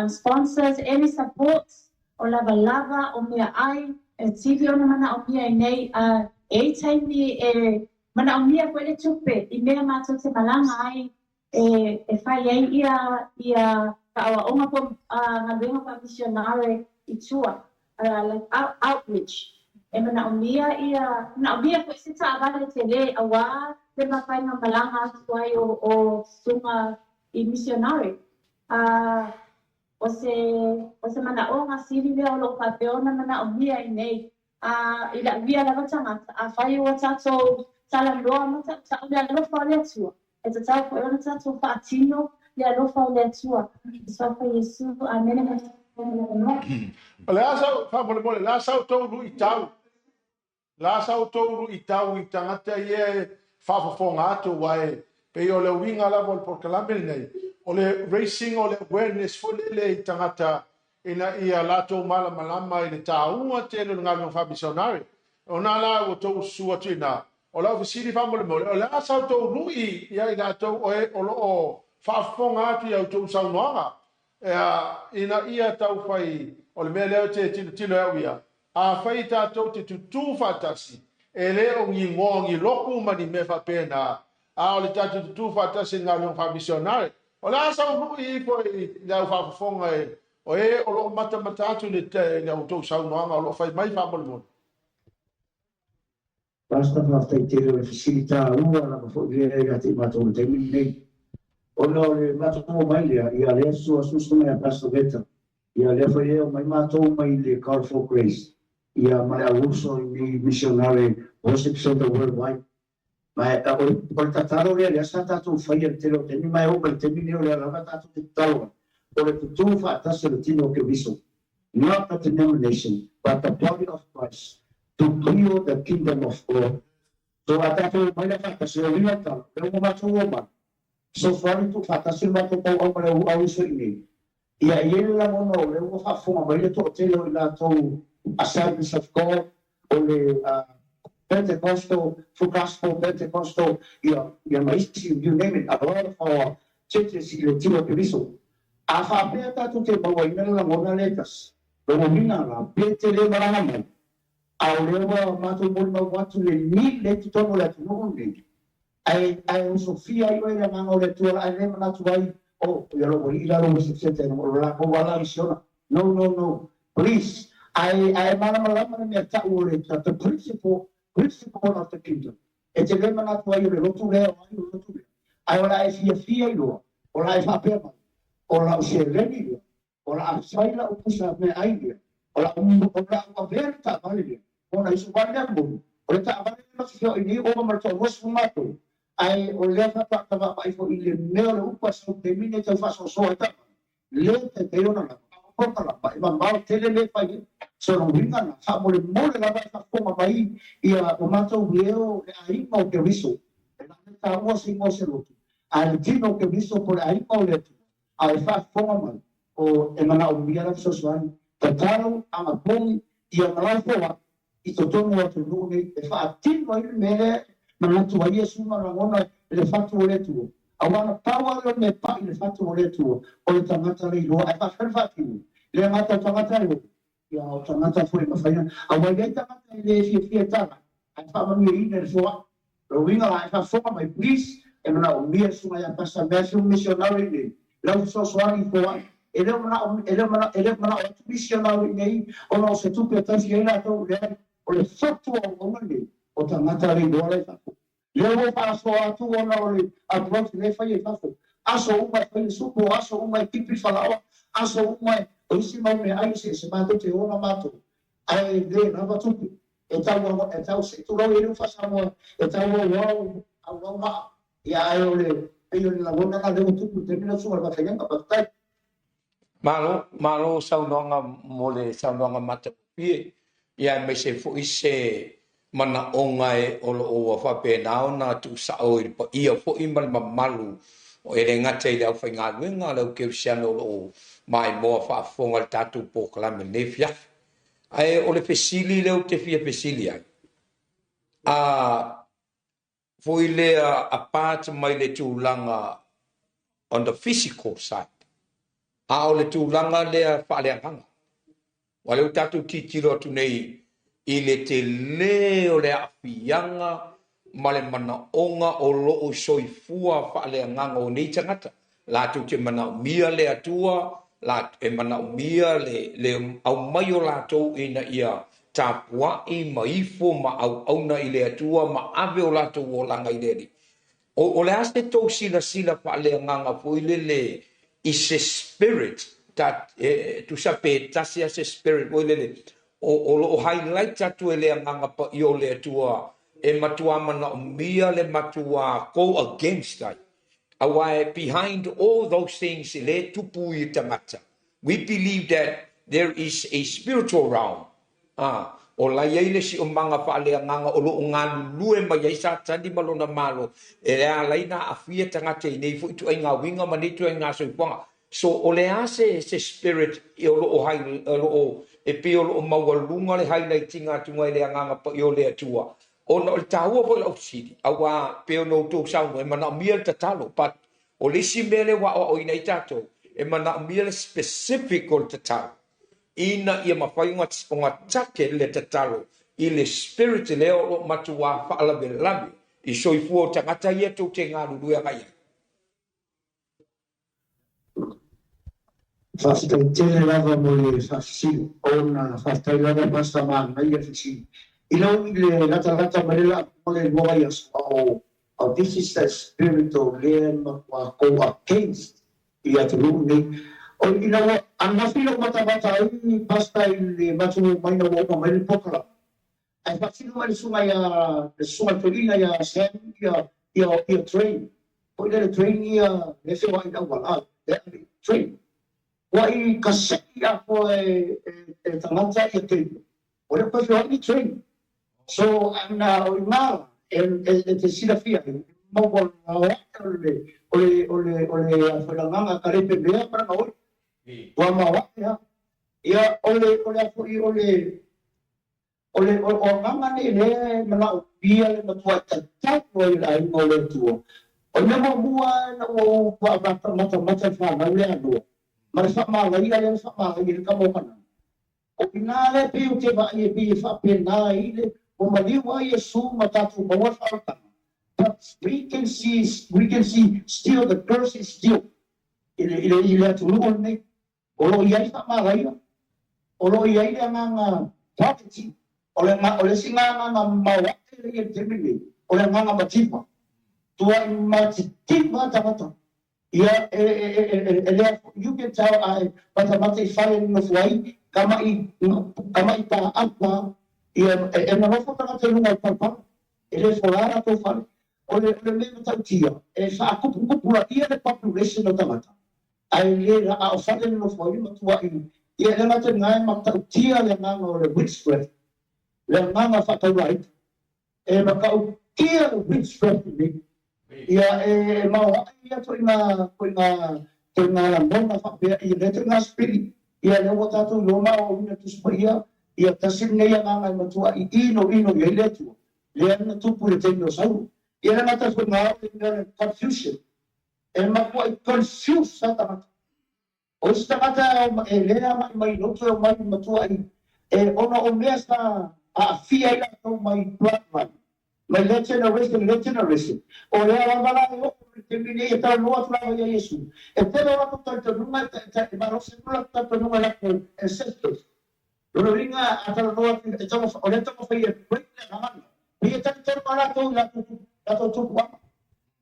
Sponsors, any support, o lavalava, o meaai, e sili ona manaomia i nei. E i ai taimi e manaomia foi le tupe i mea matou te malaga ai e fai ai ia faaoaoga po o galuega faamisionare i tua, like outreach. E manaomia ia manaomia foi se taavale tele auā le mafai ona malaga atu ai o susuga i missionary. O se manaoga sili lea o loo faapea ona manaomia i nei. I lau ia lava tagata, afai ua tatou talanoa ma tautau le alofa o le Atua, e tatau foi ona tatou faatino le alofa o le Atua. Suafa Iesu, amene. O le a sau, faamolemole, le a sa outou luitau? Le a sa outou luitau i tagata ia e faafofoga atu aua e pei o le uiga lava o le polokalame lenei. O le raising o le awareness foi lele i tagata ina ia latou malamalama i le taua tele o le galuega faamisionare. Ona la ua outou susu atu ina. O lau fesili faamolemole, o le a sa outou lui ia i latou o e o lo o faafofoga atu i a outou saunoaga ina ia taufai o le mea lea te tilotilo au ia. Afai tatou te tutū faatasi, e le o ni igoa ni lotu ma ni mea faapena, a o le tatou tutū faatasi i le galuega faamisionare. O le a sau lui ifo i le au faafofoga e o e o loo matamata atu i le outou saunoaga o loo fai mai faamolemole? Pastor, faafetai tele o le fesili taua lava foi lea ia te i matou i le taimi lenei. Ona o le matou omai lea, ia lea sua mai a Pastor Veta. Ia lea foi e omai matou mai le Call for Grace. Ia ma le auuso i ni missionary worship center worldwide. Ma o le tatalo lea lea sa tatou faia le tele o taimi mai o mai le taimi nei o lea lava tatou te tatalo ai. O le tutū faatasi o le tino o Keriso. Not the denomination, but the body of Christ to build the kingdom of God. So a tatou mai le faatasi o lina talo, le uma matou o mai. So far tu faatasi le matou tau au ma le au iso i nei. Ia i le lagona o le ua faafofoga mai le toatele o i latou Assemblies of God, o le Pentecostal, Full Gospel, Pentecostal, ia ma isi, you name it, a lot of our churches i le tino o Keriso. A faapea tatou te mauaina le lagona le tasi, lona uiga la, pe te le malaga mai, a o lea ua matou molimau atu le ni le totonu o le atunuu lenei, ae osofia ai oe le agaga o le Atua ae le manatu ai, oh, ia lou alii la lou worship center, o lo latou ala misiona. No, no, no. Please, ae malamalama le mea tau o le the principle of the kingdom. E te le manatu ai o le lotu lea o ai o le lotu lea. Ae o la e fiafia i loa, o la e faapea mai, o lau seleni lea, o la afai lau pusa mea ai lea, o la avea le taavale lea, ona iso vale lea moni, o le taavale lea ma fia i ni o ma le toalua matou. Ae o lea faatoa vaavaai foi i le mea o le upu a sau taimi nei tau faasoasoa ai taavale, le taitai ona lava. polokalama, e mamao tele le fai ai. So le uiga na, faamolemole lava e faafofoga mai ia o matou leo le aiga o Keriso, e na le taua se igoa o se lotu, ae le tino o Keriso po o le aiga o le Atua, a e faafofoga mai, o e manaomia lau fesoasoani, tatalo, agapogi, ia ma lau foai i totonu o atunuu nei e faatino ai le mea lea e manatu ai Iesu ma lagona i le fatu o le Atua. Aua na pau lava lea o le mea e pai i le fatu o le Atua, o le tagata le iloa. Ae faafefea le faatino? E le gata o tagata e o, ia a o tagata foi e mafai ona. Aua e i ai tagata e le fiafia e tala, ae faamanuiaina e le foai. O le uiga la, e faafofoga mai, please, e manaomia le susuga ia Pastor Matthew Missionary nei, lau fesoasoani i foai. E le o manao, e le o manao, e le o manao atu missionary nei ona o se tupe e tausi ai latou, leai, o le fatu auauna lenei o tagata le iloa la i fafo. Lea ua faasoa atu ona o le approach lea e fai i fafo. Aso uma e fai le supo, aso uma e tipi le falaoa, aso uma e, o isi mau meaai eseese matou te ola matou, ae le lava tupe. E tau e tau se tulou i le faa-Samoa, e tau auau auau maa, ia ae o le pei o le lagona lena lea ua tupu i le taimi lea o le susuga i le Faafeagaiga. Faafetai. Malo, malo saunoaga mo le saunoaga matagofie, ia aemaise foi se manaoga e o lo o ua faapena ona tuusao i le paia foi ma le mamalu e le gata i le aufaigaluega a le au kerisiano o lo o maimoa faafofoga i le tatou polokalame i lenei afiafi. Ae o le fesili lea ou te fia fesili ai, a foi lea apart mai le tulaga on the physical side, a o le tulaga lea faaleagaga. Aua o lea ua tatou tilotilo atu nei i le tele o le aafiaga ma le manaoga o lo o soifua faaleagaga o nei tagata, latou te manaomia le Atua, e manaomia le aumai o latou ina ia tapuai ma ifo ma auauna i le Atua ma ave o latou olaga i le Alii. O le a se tou silasila faaleagaga foi lele i se spirit, ta, e, tusa pe tasi lava se spirit foi lele, o lo o highlight atu e le Agaga Paia o le Atua e matuā manaomia le matuā go against ai. Aua e behind all those things lea e tupu i tagata, we believe that there is a spiritual realm, a, o la e i ai le siomaga faaleagaga o lo o galulue mai ai Satani ma lona malo e ala ai ona aafia tagata i nei foi ituaiga uiga ma nei ituaiga soifuaga. So, o le a se se spirit o lo o hai, o lo o, e pei o lo o maualuga le highlight-iga atuga i le Agaga Paia o le Atua, ona o le taua foi o lau fesili, aua pei ona outou saunoa, e manaomia le tatalo, but o le isi mea lea ua aoaoina ai tatou, e manaomia le specific o le tatalo, ina ia mafai ona target le tatalo i le spirit lea o lo o matuā faalavelave i soifua o tagata ia tou te galulue agai ai. Faafetai tele lava mo le faafesili ona faafetai lava Pastor manaia le fesili. I lau i le latalata mai le laa mo le lua vaiaso ao this is the spirit o lea e matua go against i atunuu nei. O ina ua ananafi lou matamata ai Pastor i le matou omai ina ua uma mai le polokalame ae faatino mai le susuga ia le susuga i le toeaina ia Sam ia ia ia train foi lea le train ia le feoai i le auala a le ave train ua i kasei atoa e e tagata ia cable o lea ua feoai ni train so ana o i ina la e e te silafia ai maua o le o le o le o le afalagaga ka le pemea ma lana oi ua maoae a ia o le o le a foi o le O le o agaga nei lea e manaomia le matuai tatau ai le aiga o le Atua. O le mea muamua ina ua ou matamata i le fanau lea a Noa, ma le faamalaia lea na faamalaia ai le tama o Kanana, o i ina lea pei ou te vaai e pei e faapena ai le ua maliu ai Iesu ma tatou maua le faaolataga. But we can see, we can see still the curse is still i le, i le, i le atunuu lenei. O lo o i ai faamalaia, o lo o i ai le agaga poverty, o le o le isi agaga maoae lea i le taimi lenei, o le agaga mativa. Tuai matitiva tagata. Ia, e, e, e, e, e lea, you can tell a e matamata i fale e nonofo ai, kama'i, kama'i paapa, ia, e, e nonofo tagata i luga o le palapala, e le fola latou fale. O le, o le mea matautia, e faakupukupulaia le population o tagata, Ae le la a o fale nonofo ai le matua i Ia le gata i lena e matautia le agaga o le witchcraft, le agaga faataulaaitu. E matautia le witchcraft lenei. Ia e maoae ia toina toina toina lagona faapea i lea toina spirit. Ia lea ua tatou iloa ma aoaoina Tusi Paia, ia tasi lenei agaga e matuai inoino i ai le Atua, lea na tupu i le taimi o Saulo. Ia le gata foi i lena o le mea o le confusion. E matuai confuse lava tagata. O isi tagata e le agai mai i lotu e omai matuai e ona o mea sa aafia ai latou mai bloodline, mai lea generation i lea generation. O lea lava la e oo i le taimi nei e talanoa atu lava ia Iesu, e tele o latou talitonuga e malosi atu latou talitonuga i latou ancestors. Lona uiga a talanoa atu e taumafai, o lea e taumafai e break le agaga lea, pei e talitonu lava latou i latou tupuaga.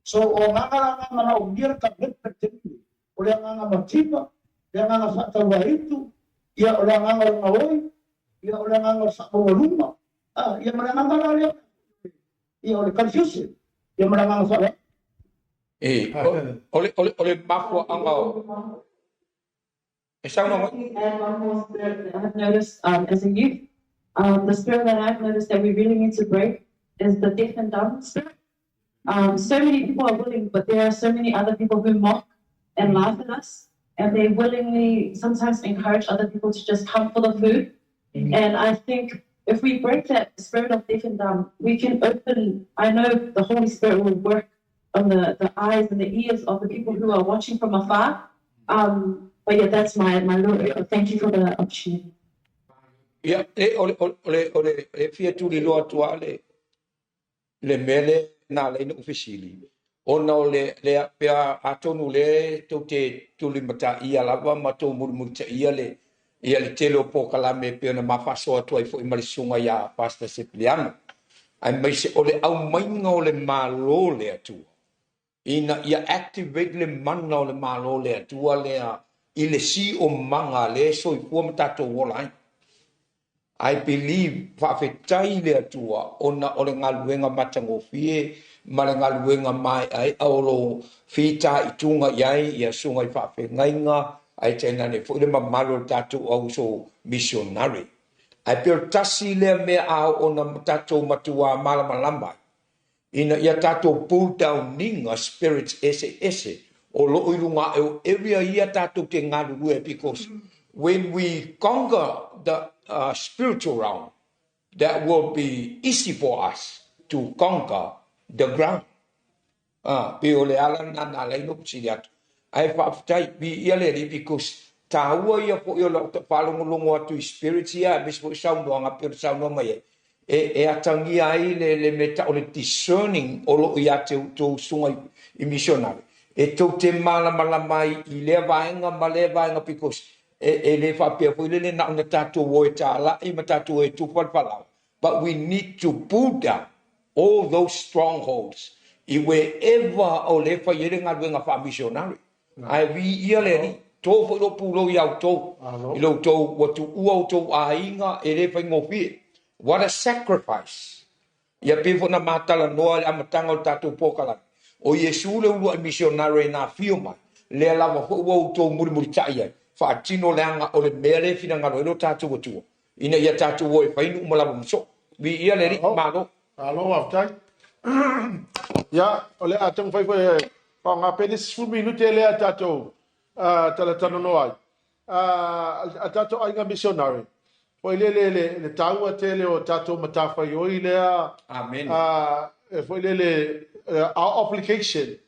So o agaga la na manaomia le commitment taimi nei, o le agaga mativa, le agaga faatauaitu, ia o le agaga o le gaoi, ia o le agaga o le faamaualuga, ah, ia ma le agaga la lea, ia o le confusion, ia ma le agaga faaaloalo. E, o le mafuaaga o e saunoa mai. Add one more spirit that I've noticed as a youth. The spirit that I've noticed that we really need to break is the deaf and dumb spirit. So many people are willing, but there are so many other people who mock and laugh at us, and they willingly sometimes encourage other people to just come for the food. And I think if we break that spirit of deaf and dumb, we can open, I know the Holy Spirit will work on the eyes and the ears of the people who are watching from afar. But yeah, that's my little echo. Thank you for the opportunity. Ia, e, o le e fia tuliloa atu lava le mea le na alai na ou fesili. Ona o le pea atonu le tou te tulimataia lava ma tou mulimulitaia le ia le tele o polokalame pe ona mafaasoa atu ai foi ma le susuga ia Pastor Sepliano. Aemaise o le aumaiga o le Malo le Atua. Ina ia activate le mana o le Malo le Atua lea i le siomaga le soifua ma tatou ola ai. I believe faafetai le Atua ona o le galuega matagofie ma le galuega maeaea o lo fitaituga i ai ia susuga i faafeagaiga ae tainane foi le mamalu o le tatou auso missionary. Ae pei o le tasi lea mea a oo ona tatou matuā malamalama ai ina ia tatou pull down iga spirits eseese o loo i luga ae o area ia tatou te galulue, because when we conquer the spiritual realm, that will be easy for us to conquer the ground. Ah, pe o le ala na alai no fesili atu. Ae faafetai, viia le Alii, because taua ia foi o lau faalogologo atu i spirits ia, aemaise foi saunoaga pei ona saunoa mai ai. E atagia ai le mea o le discerning o loo ia te outou susuga i missionary. E tou te malamalama ai i lea vaega ma lea vaega, because e le faapea foi lele na ona tatou o e talai ma tatou e tufa le falaoa. But we need to pull down all those strongholds i wherever o le fai ai le galuega faa-missionary. Ae viia le Alii, to foi lou pulou iā outou, i lo outou ua tuua outou aiga e lē faigofie. What a sacrifice! Ia pei foi na matalanoa i le amataga o le tatou polokalame. O Iesu le uluai missionary na afio mai, lea lava foi ua outou mulimulita'i ai, faatino leaga o le mea lea e finagalo ai lo tatou Atua, ina ia tatou o e fai nuu ma lava ma soo. Viia le Alii, malo. Malo, faafetai. Ia, o le a taumafai foi e faaaoga pea le 10 minute lea tatou talatalanoa ai. A tatou aiga missionary, foi le taua tele o tatou matafaioi lea. Amen. E foi lele our obligation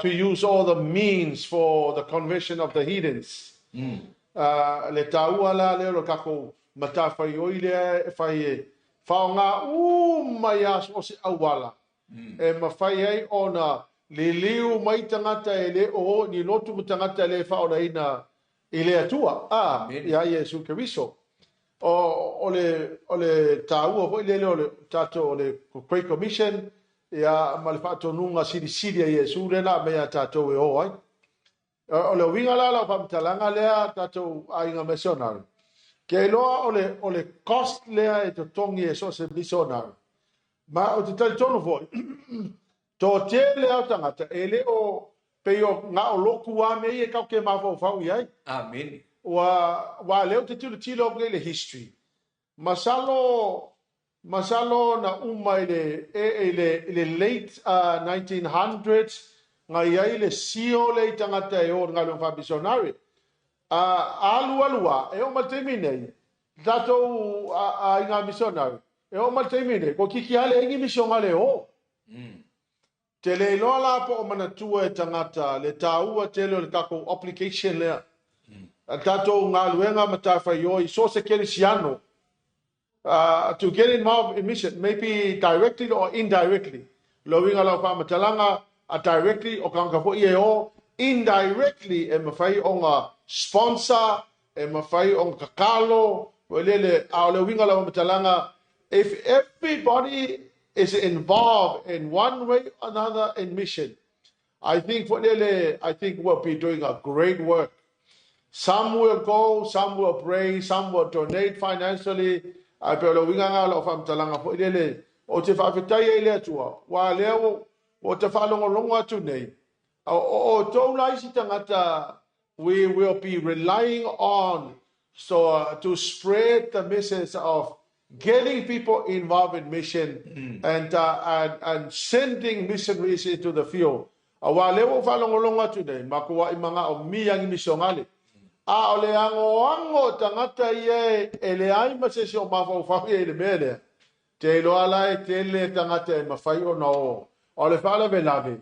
to use all the means for the conversion of the heathens. Le taua la lea o le tatou matafaioi lea e fai e faaaoga uma ia so o se auala e mafai ai ona liliu mai tagata e le o ni lotu ma tagata e le faaolaina i le Atua a ia Iesu Keriso. O le taua foi lele o le tatou o le Great Commission ia ma le faatonuga silisili a Iesu lea na aumai ia tatou e o ai. O le uiga la lau faamatalaga lea tatou aiga missionary. Ke iloa o le cost lea e totogi e so o se missionary. Ma o te talitonu foi, to tele au tagata e le o pei o ngā o loku a mea ia e kau ke mafaufau i ai. Amen. Ua ua leo te tilo tilo o le history. Masalo masalo na uma i le, e, i le, i le late 1900s nga iai le sio le i tangata e o ngā fa missionary. Alu alua, e o ma te taimi nei, tātou i ngā missionary, e o ma te taimi nei, ko kiki ale engi missionary o. Te le iloa la po o manatua e tangata, le tāua tele o le tākou application lea. A tātou ngā luenga ma tāwhai so se kerisiano, to get involved in mission, maybe directly or indirectly. Lo winga lau whaamatalanga, directly o kanga fo i e o, indirectly e mawhai o ngā sponsor, e mawhai o ngā kakalo, o lele, a o le winga lau whaamatalanga, if everybody is involved in one way or another in mission, I think for lele, I think we'll be doing a great work. Some will go, some will pray, some will donate financially. Ai pe o le winga ngā lau whaamatalanga fo lele, o te whaafetai e le atua, wa leo o te whaalongolongo atu nei. O tō lai si tangata, we will be relying on so to spread the message of getting people involved in mission and sending missionaries into the field. A wa leo o whaalongolongo atu nei, ma kua i manga o miangi missionale. A o le ango ango tangata ie e le ai ma se si o mawhau e le mea lea. Te iloa la e tele tangata e mawhai o na o. O le whaalawe lave.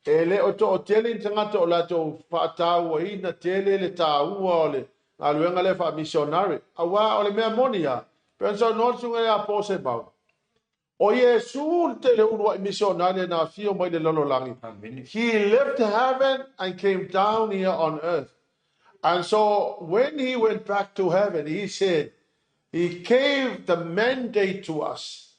E le o to o tele ni tangata o lato whaatau i na tele le tāua o le ngā luenga le wha missionary. A wā o le mea moni a. Pensa no sunga ia pose mau. O Yesu te le ulua i missionary na fio mai le lololangi. Amen. He left heaven and came down here on earth. And so when he went back to heaven, he said, he gave the mandate to us.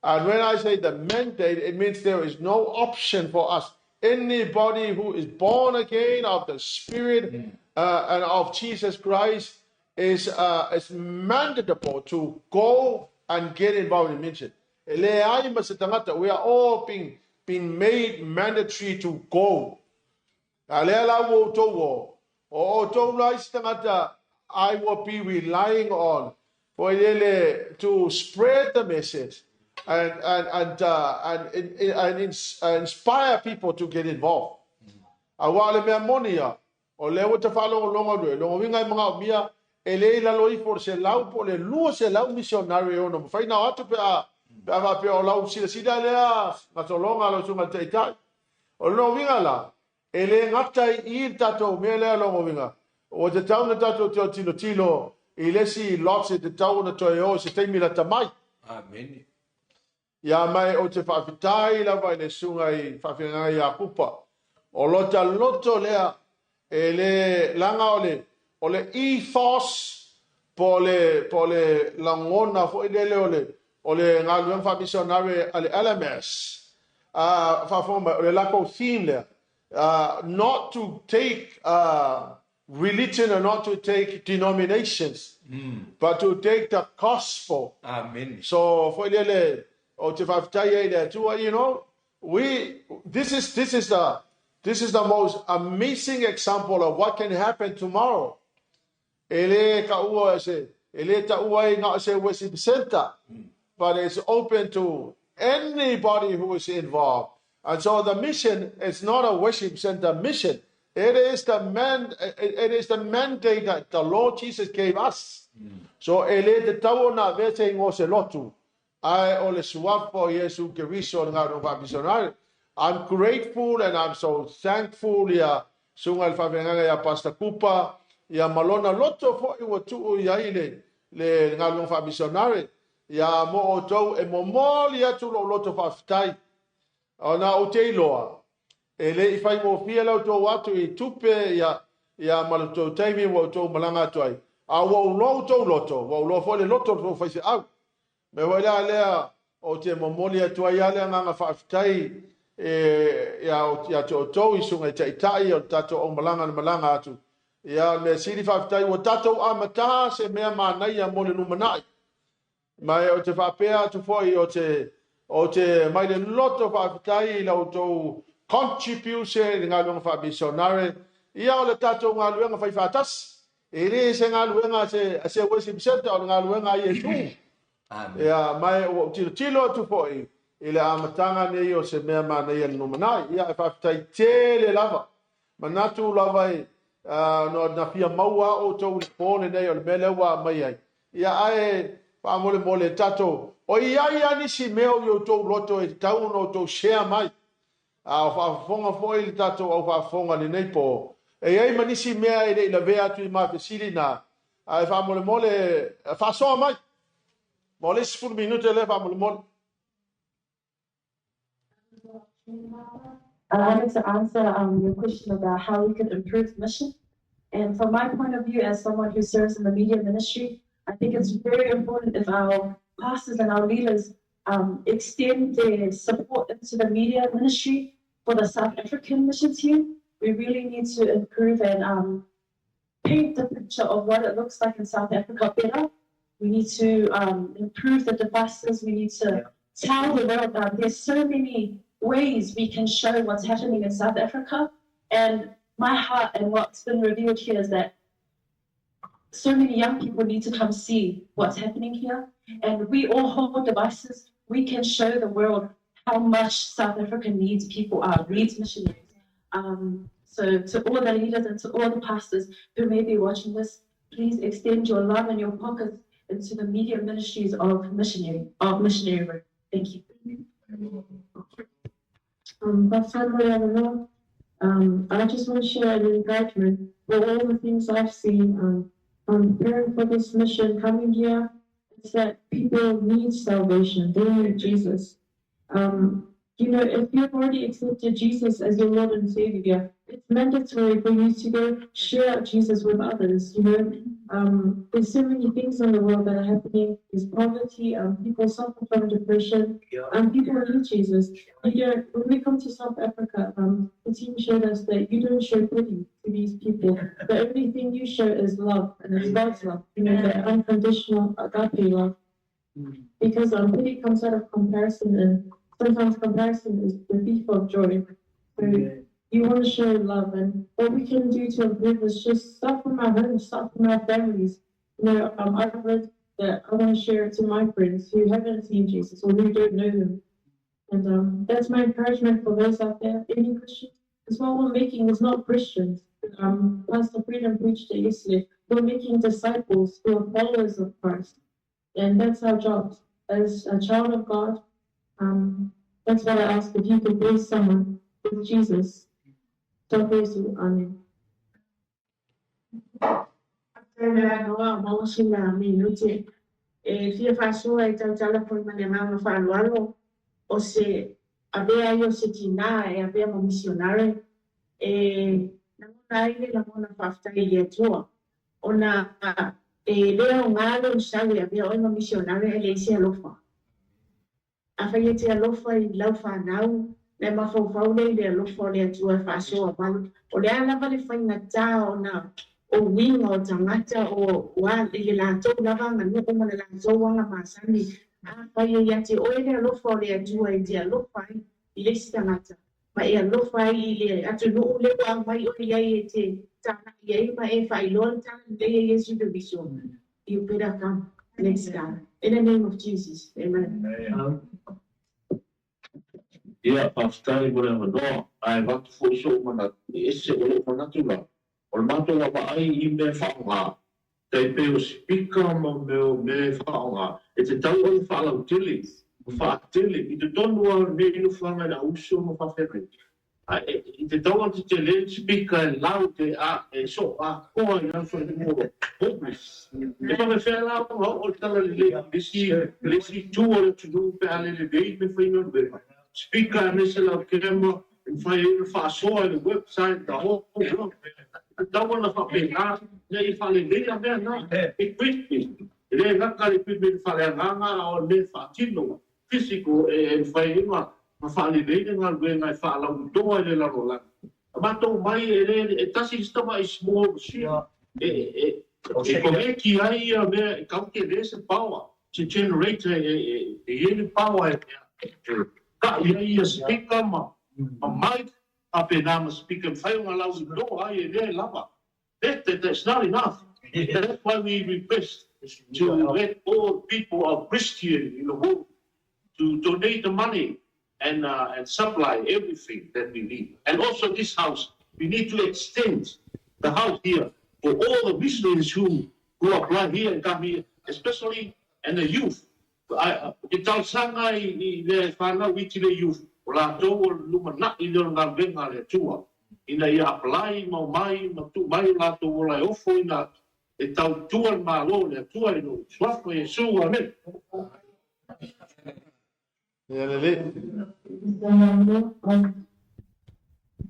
And when I say the mandate, it means there is no option for us. Anybody who is born again of the Spirit and of Jesus Christ is mandatable to go and get involved in mission. E le ai ma se tangata, we are all being made mandatory to go. A lea la ua outou o, o outou la isi tangata, I will be relying on for lele to spread the message and inspire people to get involved. A wā le mea moni ia, o lea ua te whaalongolongo rue, longo winga i mga o mia, e le lalo i for se lau po le lua se lau missionary ono, mawhai nā atu pe a pe o lau sila sila lea, ngatolonga lau sunga te itai. O longo winga la, e le ngata i tātou mea lea longo winga. O te tau na tātou te o tilo tilo, i lesi lots e te tau na toe o se teimi la tamai. Amen. Ia mai o te whaafetai lava i le sunga i whaafenga i a kupa. O lota loto lea, e le langa o le ethos po le langona fo i lele o le ngā luang wha missionary a le LMS. Whaafoma, o le lako theme lea. Not to take religion or not to take denominations, but to take the gospel. Amen. So for lele o te whaafetai e le atua, you know, this is the most amazing example of what can happen tomorrow. E le ka ua se, e le ta ua i ngā se worship center, but it's open to anybody who is involved. And so the mission is not a worship center mission. It is the mandate that the Lord Jesus gave us. So e le te tau na vete ngo se lotu. Ai o le suafa o Yesu Keriso ngā rō missionary. I'm grateful and I'm so thankful ia sunga le whawenganga ia Pastor Kupa ia malona loto fo i watu ia i le ngā rō missionary. Ia mo o tau e momoli atu lo loto whawhitai. O nā o te iloa. E le i whai mō lau tō atu i tupe ia malu taimi wa tō malanga atu ai. A wa ulo tō loto, wa ulo fo le loto tō whaise au. Me wai lea lea o te momoli atu ai alea nganga whaafetai e ia te o tō i sunga i te itai o tātou o malanga na malanga atu. Ia me siri whaafetai o tātou a mataa se mea mānai a mole lumanai. Mai o te whaapea atu foi o te mai le loto whaafetai i lau tō contribution i ngā luanga wha missionary. Ia o le tātou ngā luanga whai whātasi. E le se galuega a se worship center o le galuega a Iesu. Ia, ma ua ou tilotilo atu fo'i i le amataga nei o se mea manaia le lumanai. Ia, e faafetai tele lava. Manatu lava e no na fia maua a outou i le po lenei o le mea lea ua aumai ai. Ia, ae faamolemole tatou, o i ai lava nisi mea o i outou loto e tatau ona outou share mai. A o faafofoga foi le tatou au faafofoga lenei po, e i ai ma nisi mea e le i lavea atu i mafesili na, ae faamolemole faasoa mai. Mo le isi 10 minute lea faamolemole. I wanted to answer your question about how we could improve mission. And from my point of view, as someone who serves in the media ministry, I think it's very important if our pastors and our leaders extend their support into the media ministry for the South African mission team. We really need to improve and paint the picture of what it looks like in South Africa better. We need to improve the devices. We need to tell the world that there's so many ways we can show what's happening in South Africa. And my heart and what's been revealed here is that so many young people need to come see what's happening here. And we all hold devices. We can show the world how much South Africa needs people, needs missionaries. So to all the leaders and to all the pastors who may be watching this, please extend your love and your pockets into the media ministries of missionary work. Thank you. I just want to share an encouragement for all the things I've seen preparing for this mission, coming here, is that people need salvation. They need Jesus. You know, if you've already accepted Jesus as your Lord and Savior, it's mandatory for you to go share Jesus with others. You know, there's so many things in the world that are happening. There's poverty, people suffer from depression, people need Jesus. You don't, when we come to South Africa, the team showed us that you don't show pity to these people. The only thing you show is love, and it's God's love, you know, the unconditional agape love. Because pity comes out of comparison, and sometimes comparison is the thief of joy. So you want to show love, and what we can do to improve is just start from our homes, start from our families. You know, I've read that I want to share it to my friends who haven't seen Jesus or who don't know him. And that's my encouragement for those out there, any Christians. Because what we're making is not Christians. Pastor Freedom preached it yesterday. We're making disciples who are followers of Christ. And that's our job. As a child of God, that's what I ask, if you could bless someone with Jesus. God bless you. Amen. E fia whasoa e tautala foi ma le agaga faaaloalo o se avea ai o se tinā e avea ma misionare e lagona ai le lagona faafetai i le Atua ona e le aogā lou sau e avea oe ma misionare ae leai se alofa. Afai e te alofa i lau whanau, le mafaufau lea i le alofa o le Atua e faasoa mai. O le a lava le faigata ona o uiga o tagata o i le latou lava aganuu ma le latou aga masani. Afai e ia te oe le alofa o le Atua e te alofa ai i le isi tagata. Ma e alofa ai i le atunuu le ua aumai oe i ai e te tānai ai ma e faailoa le talalelei e Iesu Keriso. You better come next time. In the name of Jesus. Amen. Amen. Ia, faafetai mo le avanoa, ae avatu foi so'u manatu, e ese o lo'u manatu la, o le matou vaavaai i mea faaaogā, tai pei o sipika ma mea o mea e faaaogā, e tatau ona faalautele ma faatele i totonu lava o lenei nofoaga i le auuso ma faafeagaiga. Ae i tatau ona tetele le sipika e lau te a e soo atoa i lana falemua o homeless. E faapefea la ona oo le talalelei i le isi le isi itu o le atunuu pe a le lelei mea faigaluega. Sipika aemaise lautele ma e mafai ai ona faasoa i le website the whole world. E tatau ona faapena ina ia faaleleia mea na. Equipment. E le gata le equipment faaleagaga a o le mea faatino physical e mafai ai ona faalelei le galuega e faalauiloa i le lalolagi. A matou mai e le e tasi le si tama'i small machine e e e koneki ai ia mea e kau tele se power, se generator e e e i ai le power e e ka'i ai ia speaker ma ma mic faapena ma speaker e mafai ona lauiloa ai e lea e lava. That that that's not enough. That's why we request to let all people of Christian in the world to donate the money and supply everything that we need. And also this house, we need to extend the house here for all the missionaries who apply here and come here, especially and the youth. E talosaga i le fanau iti le youth, o latou o lumana'i lea o le galuega a le Atua, ina ia apply ma omai ma tuu mai o latou ola e ofo ina e tautua le Malo o le Atua i lou Suafa Iesu. Amene. Ia lelei.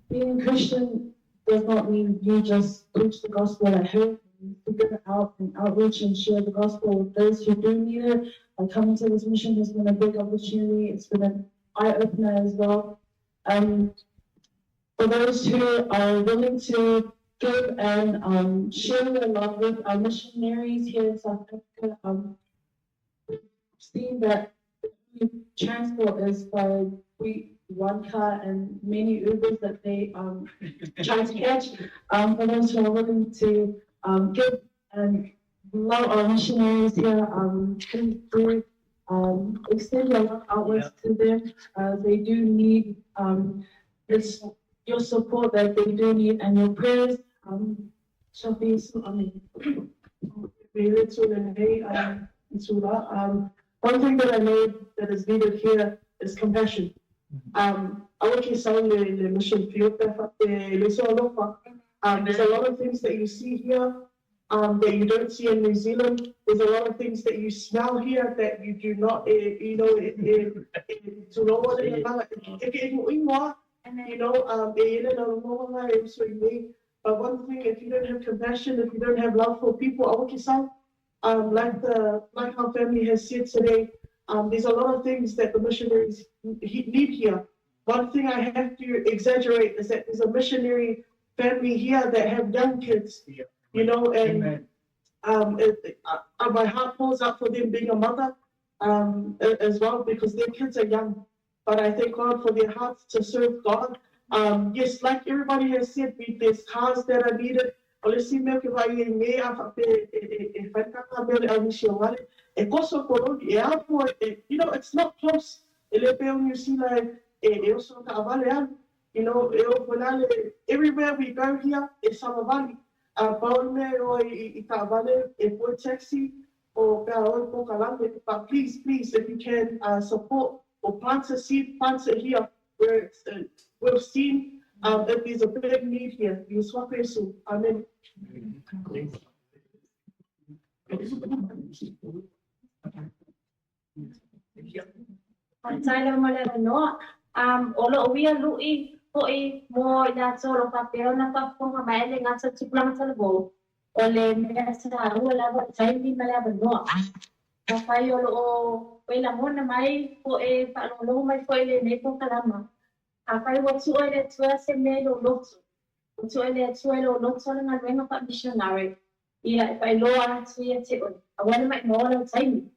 Being Christian does not mean you just preach the gospel at home. To go out and outreach and share the gospel with those who do need it. Coming to this mission has been a big opportunity. It's been an eye-opener as well. For those who are willing to give and share their love with our missionaries here in South Africa, we've seen that transport is by one car and many Ubers that they try to catch. For those who are willing to give and love our missionaries here, please do extend your love outwards to them. They do need this, your support that they do need, and your prayers shall be so. Amen. One thing that I know that is needed here is compassion. There's a lot of things that you see here that you don't see in New Zealand. There's a lot of things that you smell here that you do not, you know, but one thing, if you don't have compassion, if you don't have love for people, like our family has said today, there's a lot of things that the missionaries need here. One thing I have to exaggerate is that there's a missionary family here that have young kids, you know, and my heart pulls up for them being a mother as well, because their kids are young. But I thank God for their hearts to serve God. Yes, like everybody has said, there's cars that are needed. You know, it's not close. You know, everywhere we go here, it's Savavali. Taxi or but please, please, if you can support or plant a seed, plant it here where it's, we've seen if there's a big need here. Amen. O lo uia lui hoi mo ia tolo papeo na paponga maele ngata tipulanga talabo. O le mea sa ua lava taimi ma le avanoa. Ka whai o lo o wela mona mai po e whaalongolongo mai fo ele nei po kalama. A whai wa tua ele tua se me lo loto. O tua ele tua lo loto le ngā renga pa missionary. Ia e whai loa atu ia te oe. A wana mai moa lau taimi.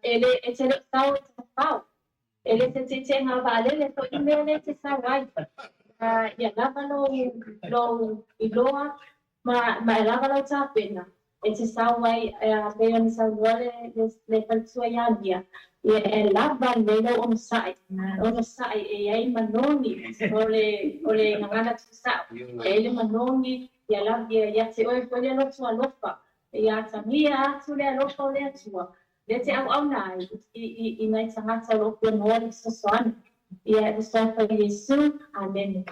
Ele e te leo sao e te whao. Ele te te te ngā waalele to i mea le te sao ai. Ia lava lo i loa ma e lava lau tāpena. E te sao ai a pea ni sau noa le faltua ia nia. Ia e lava le lau ono sa'i. Ono sa'i e ai manoni o le ngangana tu sao. E le manoni ia lava ia te oe koe le lotu alofa. Ia atamia atu le alofa o le atua. Le te au au nai i nai tangata o lopua noa le sosoana. Ia e sofa Yesu. Amen.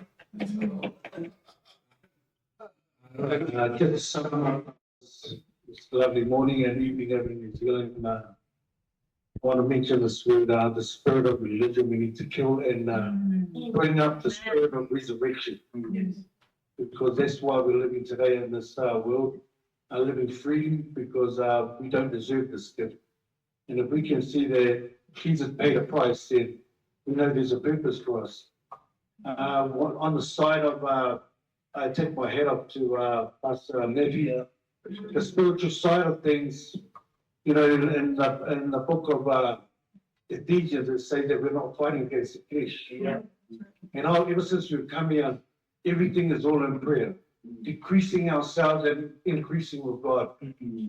Just to sum up this lovely morning and evening over in New Zealand, I want to mention this word, the spirit of religion we need to kill and bring up the spirit of resurrection. Yes. Because that's why we're living today in this world, living free, because we don't deserve this gift. And if we can see that Jesus paid a price, then we know there's a purpose for us. On the side of, I take my hat off to Pastor Nephi, the spiritual side of things, you know, in the book of Ephesians, it says that we're not fighting against the flesh. Yeah. And ever since we've come here, everything is all in prayer. Decreasing ourselves and increasing with God.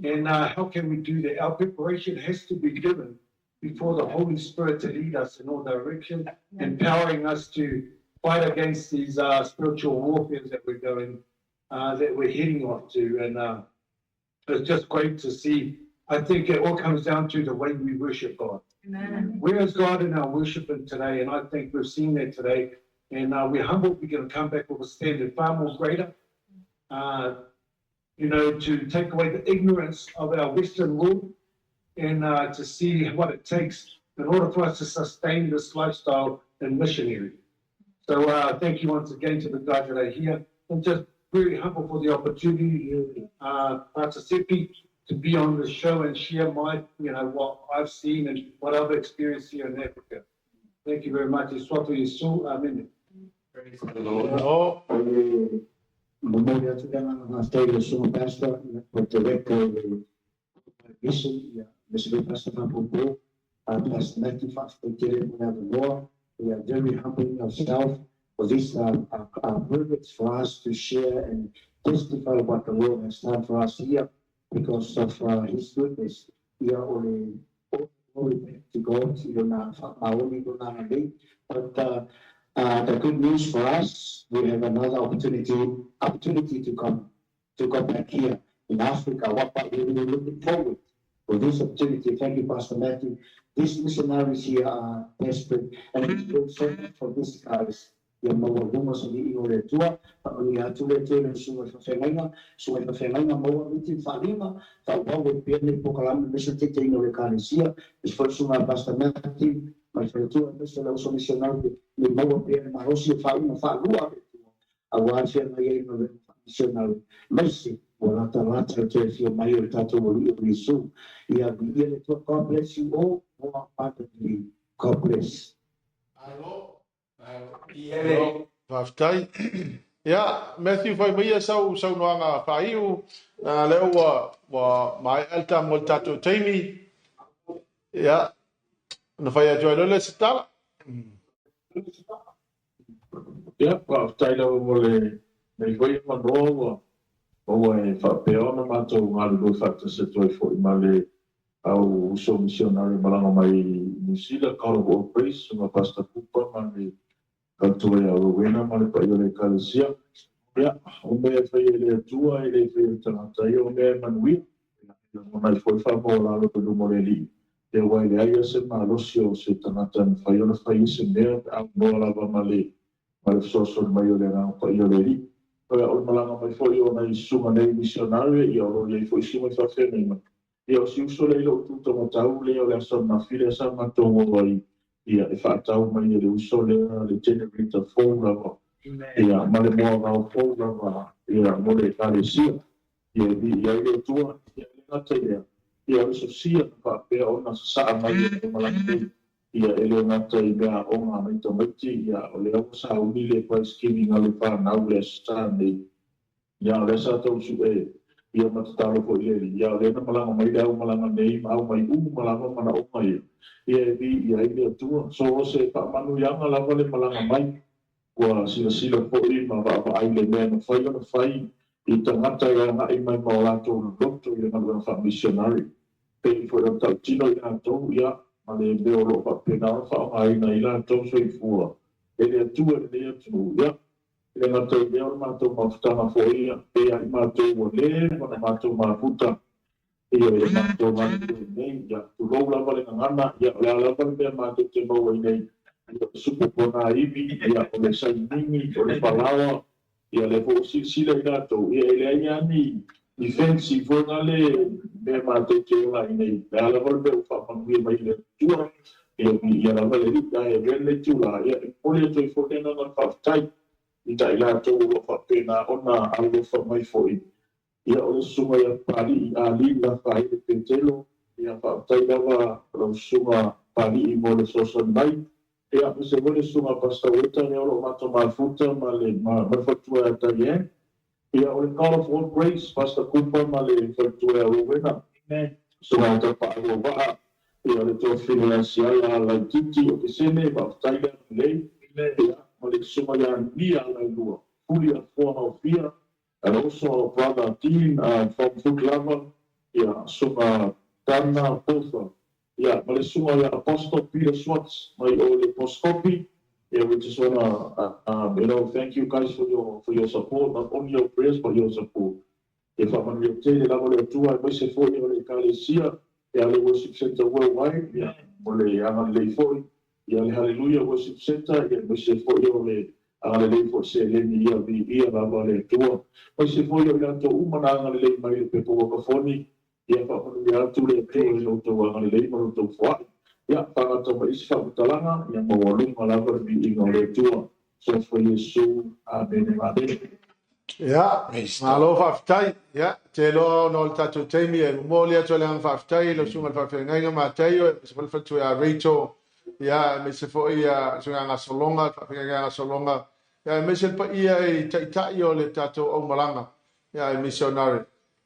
And how can we do that? Our preparation has to be given before the Holy Spirit to lead us in all direction, empowering us to fight against these spiritual warfares that we're going, that we're heading off to. And it's just great to see. I think it all comes down to the way we worship God. Amen. Where is God in our worshiping today? And I think we've seen that today. And we're humble. We're going to come back with a standard far more greater, to take away the ignorance of our Western world and to see what it takes in order for us to sustain this lifestyle and missionary. So thank you once again to the guys that are here. I'm just very humble for the opportunity, Pastor Sepi, to be on the show and share my, what I've seen and what I've experienced here in Africa. Thank you very much. Amen. Praise the Lord. Oh. Momoli atu le agaga faafetai i le susuga pastor po o director o le mission ia aemaise foi Pastor Faapopo, Pastor Matthew faafetai tele mo le avanoa. We are very humbling ourselves for this privilege for us to share and testify what the Lord has done for us here because of His goodness. Ia o le all glory back to God i lona faamaoni i lona agalelei. But the good news for us, we have another opportunity opportunity to come to go back here in Africa. What we were looking forward for this opportunity. Thank you, Pastor Matthew. These missionaries here are desperate, and we feel so much for these guys. Ia maualuga se viiga o le Atua, faamanuia atu le Atua i lana susuga i faafeagaiga, susuga i faafeagaiga, maua miti ma faalima, faaauau ai pea lenei polokalame aemaise le taitaiga o le Ekalesia, aemaise foi le susuga a Pastor Matthew ma le faletua aemaise o le auso misionari ia maua pea le malosi e faauuga faalua a le Atua aua le feagai ai ma galuega faamisionari aemaise ua latalata le toe afio mai o le tatou Alii o Iesu. Ia viia le Atua. God bless you all more abundantly. God bless. Malo. Malo. Faafetai. Ia, Matthew, fai maia sau saunoaga faaiu, lea ua ua maea le tamo o le tatou taimi. Ia, ona fai atu ai loa lea se tala. Ia, faafetai lava mo lenei foi avanoa ua maua e faapea ona matou galulue faatasi atu ai foi ma le au uso misionari malaga mai Niu Sila, Carl of All Grace, ma Pastor Kupa ma le faletua ia Rowena ma le paia o le Ekalesia. Ia, o mea e faia e le Atua e le faia e le tagata ia, o mea e manuia. Ia, e lagona ai foi faamaualalo i luma o le Alii, ia aua e leai lava se malosi o se tagata e mafai ona fai ai se mea pe a aunoa lava ma le ma le fesoasoani mai o le Agaga Paia o le Alii. Ia, o le malaga mai foi o nai susuga nei misionare, ia o lo o i ai foi susuga i faafeagai mai. Ia, o si uso lea i lou tu taumatau lea o le aso ananafi lea sa matou o ai, ia, e faatau mai e le uso lea le generator fou lava, ia, ma le moagao fou lava, ia, mo le Ekalesia. Ia, e viia ai le Atua, ia, e le gata i lea, ia, o le sosia na faapea ona sasaa mai e le malaga nei, ia, e le gata i meaaoga a nai tamaiti, ia, o lea ua sauni le prize giving a le fanau i le Aso Sa nei, Ia, o lea sa tau sue, ia ma tatalo foi i le Alii. Ia, o lea na malaga mai le au malaga nei ma aumai uma lava manaoga ia, ia e viia ai le Atua. So o se faamanuiaga lava le malaga mai, ua silasila foi ma vaavaai le mea e mafai ona fai i tagata e agai mai ma o latou loto i le galuega faamisionari. Pei foi o le tautino i latou, ia, ma le mea o lo o faapena ona faaaogaina ai latou soifua e le Atua i lenei atunuu. Ia, E le gata i lea, o le matou mafutaga foi ia, pei lava i matou ua leva ona matou mafuta ia i le matou galulue nei, ia, tulou lava le gagana, ia, o le a lava le mea matou te maua i nei, ia, o le supo ponaivi, ia, o le sainini, o le falaoa, ia, lea foi ua silasila i latou, ia, e leai lava ni, ni fancy foi na le mea matou te ola ai nei, o le a lava le mea ua faamanuia mai le Atua, ia, viia lava le Alii, ae avea lenei tulaga, ia, e momoli atu ai foi le agaga o le faafetai. I ta i latou o lo o faapena ona alolofa mai foi. Ia, o le susuga ia Papalii Ali Lafaele Petelo, ia faafetai lava lau susuga Papalii mo le fesoasoani mai. Ia, aemaise foi le susuga Pastor Weta lea o lo o matou mafuta ma le ma le faletua ia Diane. Ia, o le God of All Grace, Pastor Kupa ma le faletua ia Rowena. Susuga ia Tapaauauvaa, ia le toafine ia Siala Laititi o Kesene, faafetai le agalelei. Ia, ma le susuga ia Nia Alailua, Fuli Afoa Gaofia, And also our brother Dean from Fuklava, ia, Susuga Dana Botha, ia, ma le Susuga ia Apostle Peter Swartz mai o le Poskopi. Yeah, we just wanna thank you guys for your support, not only your prayers but your support. E faamanuia tele lava le Atua aemaise foi o le Ekalesia, ia le Worship Center Worldwide, ia, mo le agalelei foi, ia le Hallelujah Worship Center, ia aemaise foi o le agalelei foi seleni ia viia lava le Atua. Aemaise foi o i latou uma na agalelei mai le pepa uakafoni, ia faamanuia atu le Atua i lo outou agalelei ma lo outou foai. Ia, fagata ma isi faamatalaga, ia maualuga lava le viiga o le Atua. Soifua Iesu. Amene, amene. Ia, malo faafetai. Ia, te loa ona o le tatou taimi e momoli atu le agaga faafetai i lau susuga i le faafeagaiga Mataio, aemaise foi le faletua ia Rachel, ia, aemaise foi ia susuga Gasologa, le faafeagaiga Gasologa, ia, aemaise le paia i taitai o le tatou aumalaga, ia, e missionary.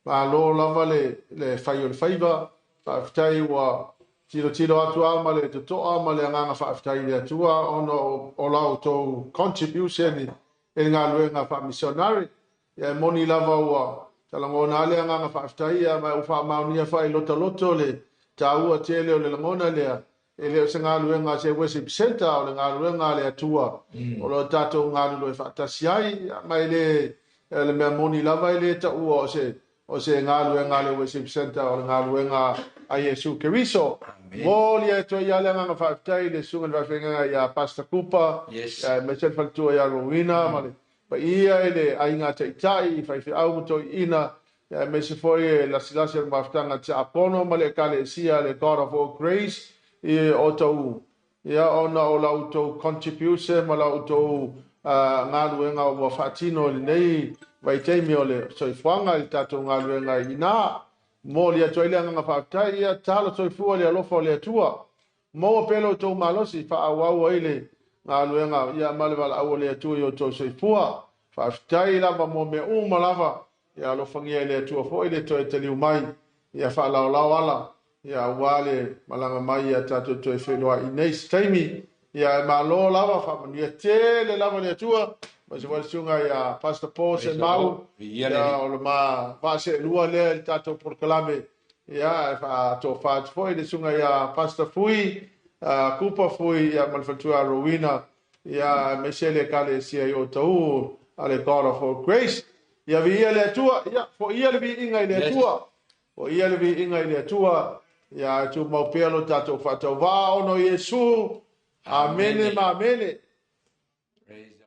Malo lava le fai o le faiva, faafetai ua tilotilo atu a ma le totoa ma le agaga faafetai i le Atua ona o la outou contribution i le galuega faa-missionary. Ia, e moni lava ua talagona a le agaga faafetai, ia, ma ua faamaonia faailotaloto le taua tele o le lagona lea. E le o se galuega se worship center, o le galuega a le Atua o lo tatou galulue faatasi ai. Ia, ma e le le mea moni lava e le taua o se galuega a le worship center, o le galuega a Iesu Keriso. Momoli atu ai le agaga faafetai i le susuga i le faafeagaiga ia Pastor Cooper, ia, aemaise le faletua ia Rowena ma le paia i le aiga taitai, faifeau ma toeaiina, ia, aemaise foi e lasilasi o le mafutaga tiapono ma le Ekalesia le God of All Grace i o tou, ia, ona o la outou contribution ma la outou galuega ua faatino i lenei vaitaimi o le soifuaga i le tatou galuega ina. Momoli atu ai le agaga faafetai. Ia talo soifua le alofa o le Atua, maua pea lo outou malosi faaauau ai le galuega, ia, ma le valaau o le Atua i outou soifua. Faafetai lava mo mea uma lava. Ia alofagia e le Atua foi le toe taliu mai, ia faalaolao ala, ia, aua le malaga mai ia tatou toe feiloai nei se taimi. Ia, e malo lava, faamanuia tele lava le Atua ma se foi le susuga ia Pastor Paul Semau. Viia le Ia, o le ma vaaseelua lea i le tatou polokalame. Ia, e faatofa atu foi le susuga ia Pastor Fui, Kupa Fui, ia, ma le faletua Rowena, ia, aemaise le Ekalesia i outou a le God of All Grace. Ia viia le Atua, ia, foia le viiga i le Atua. Foia le viiga i le Atua. Ia tumau pea lo tatou faatauvaa ona o Iesu. Amene ma amene. Praise.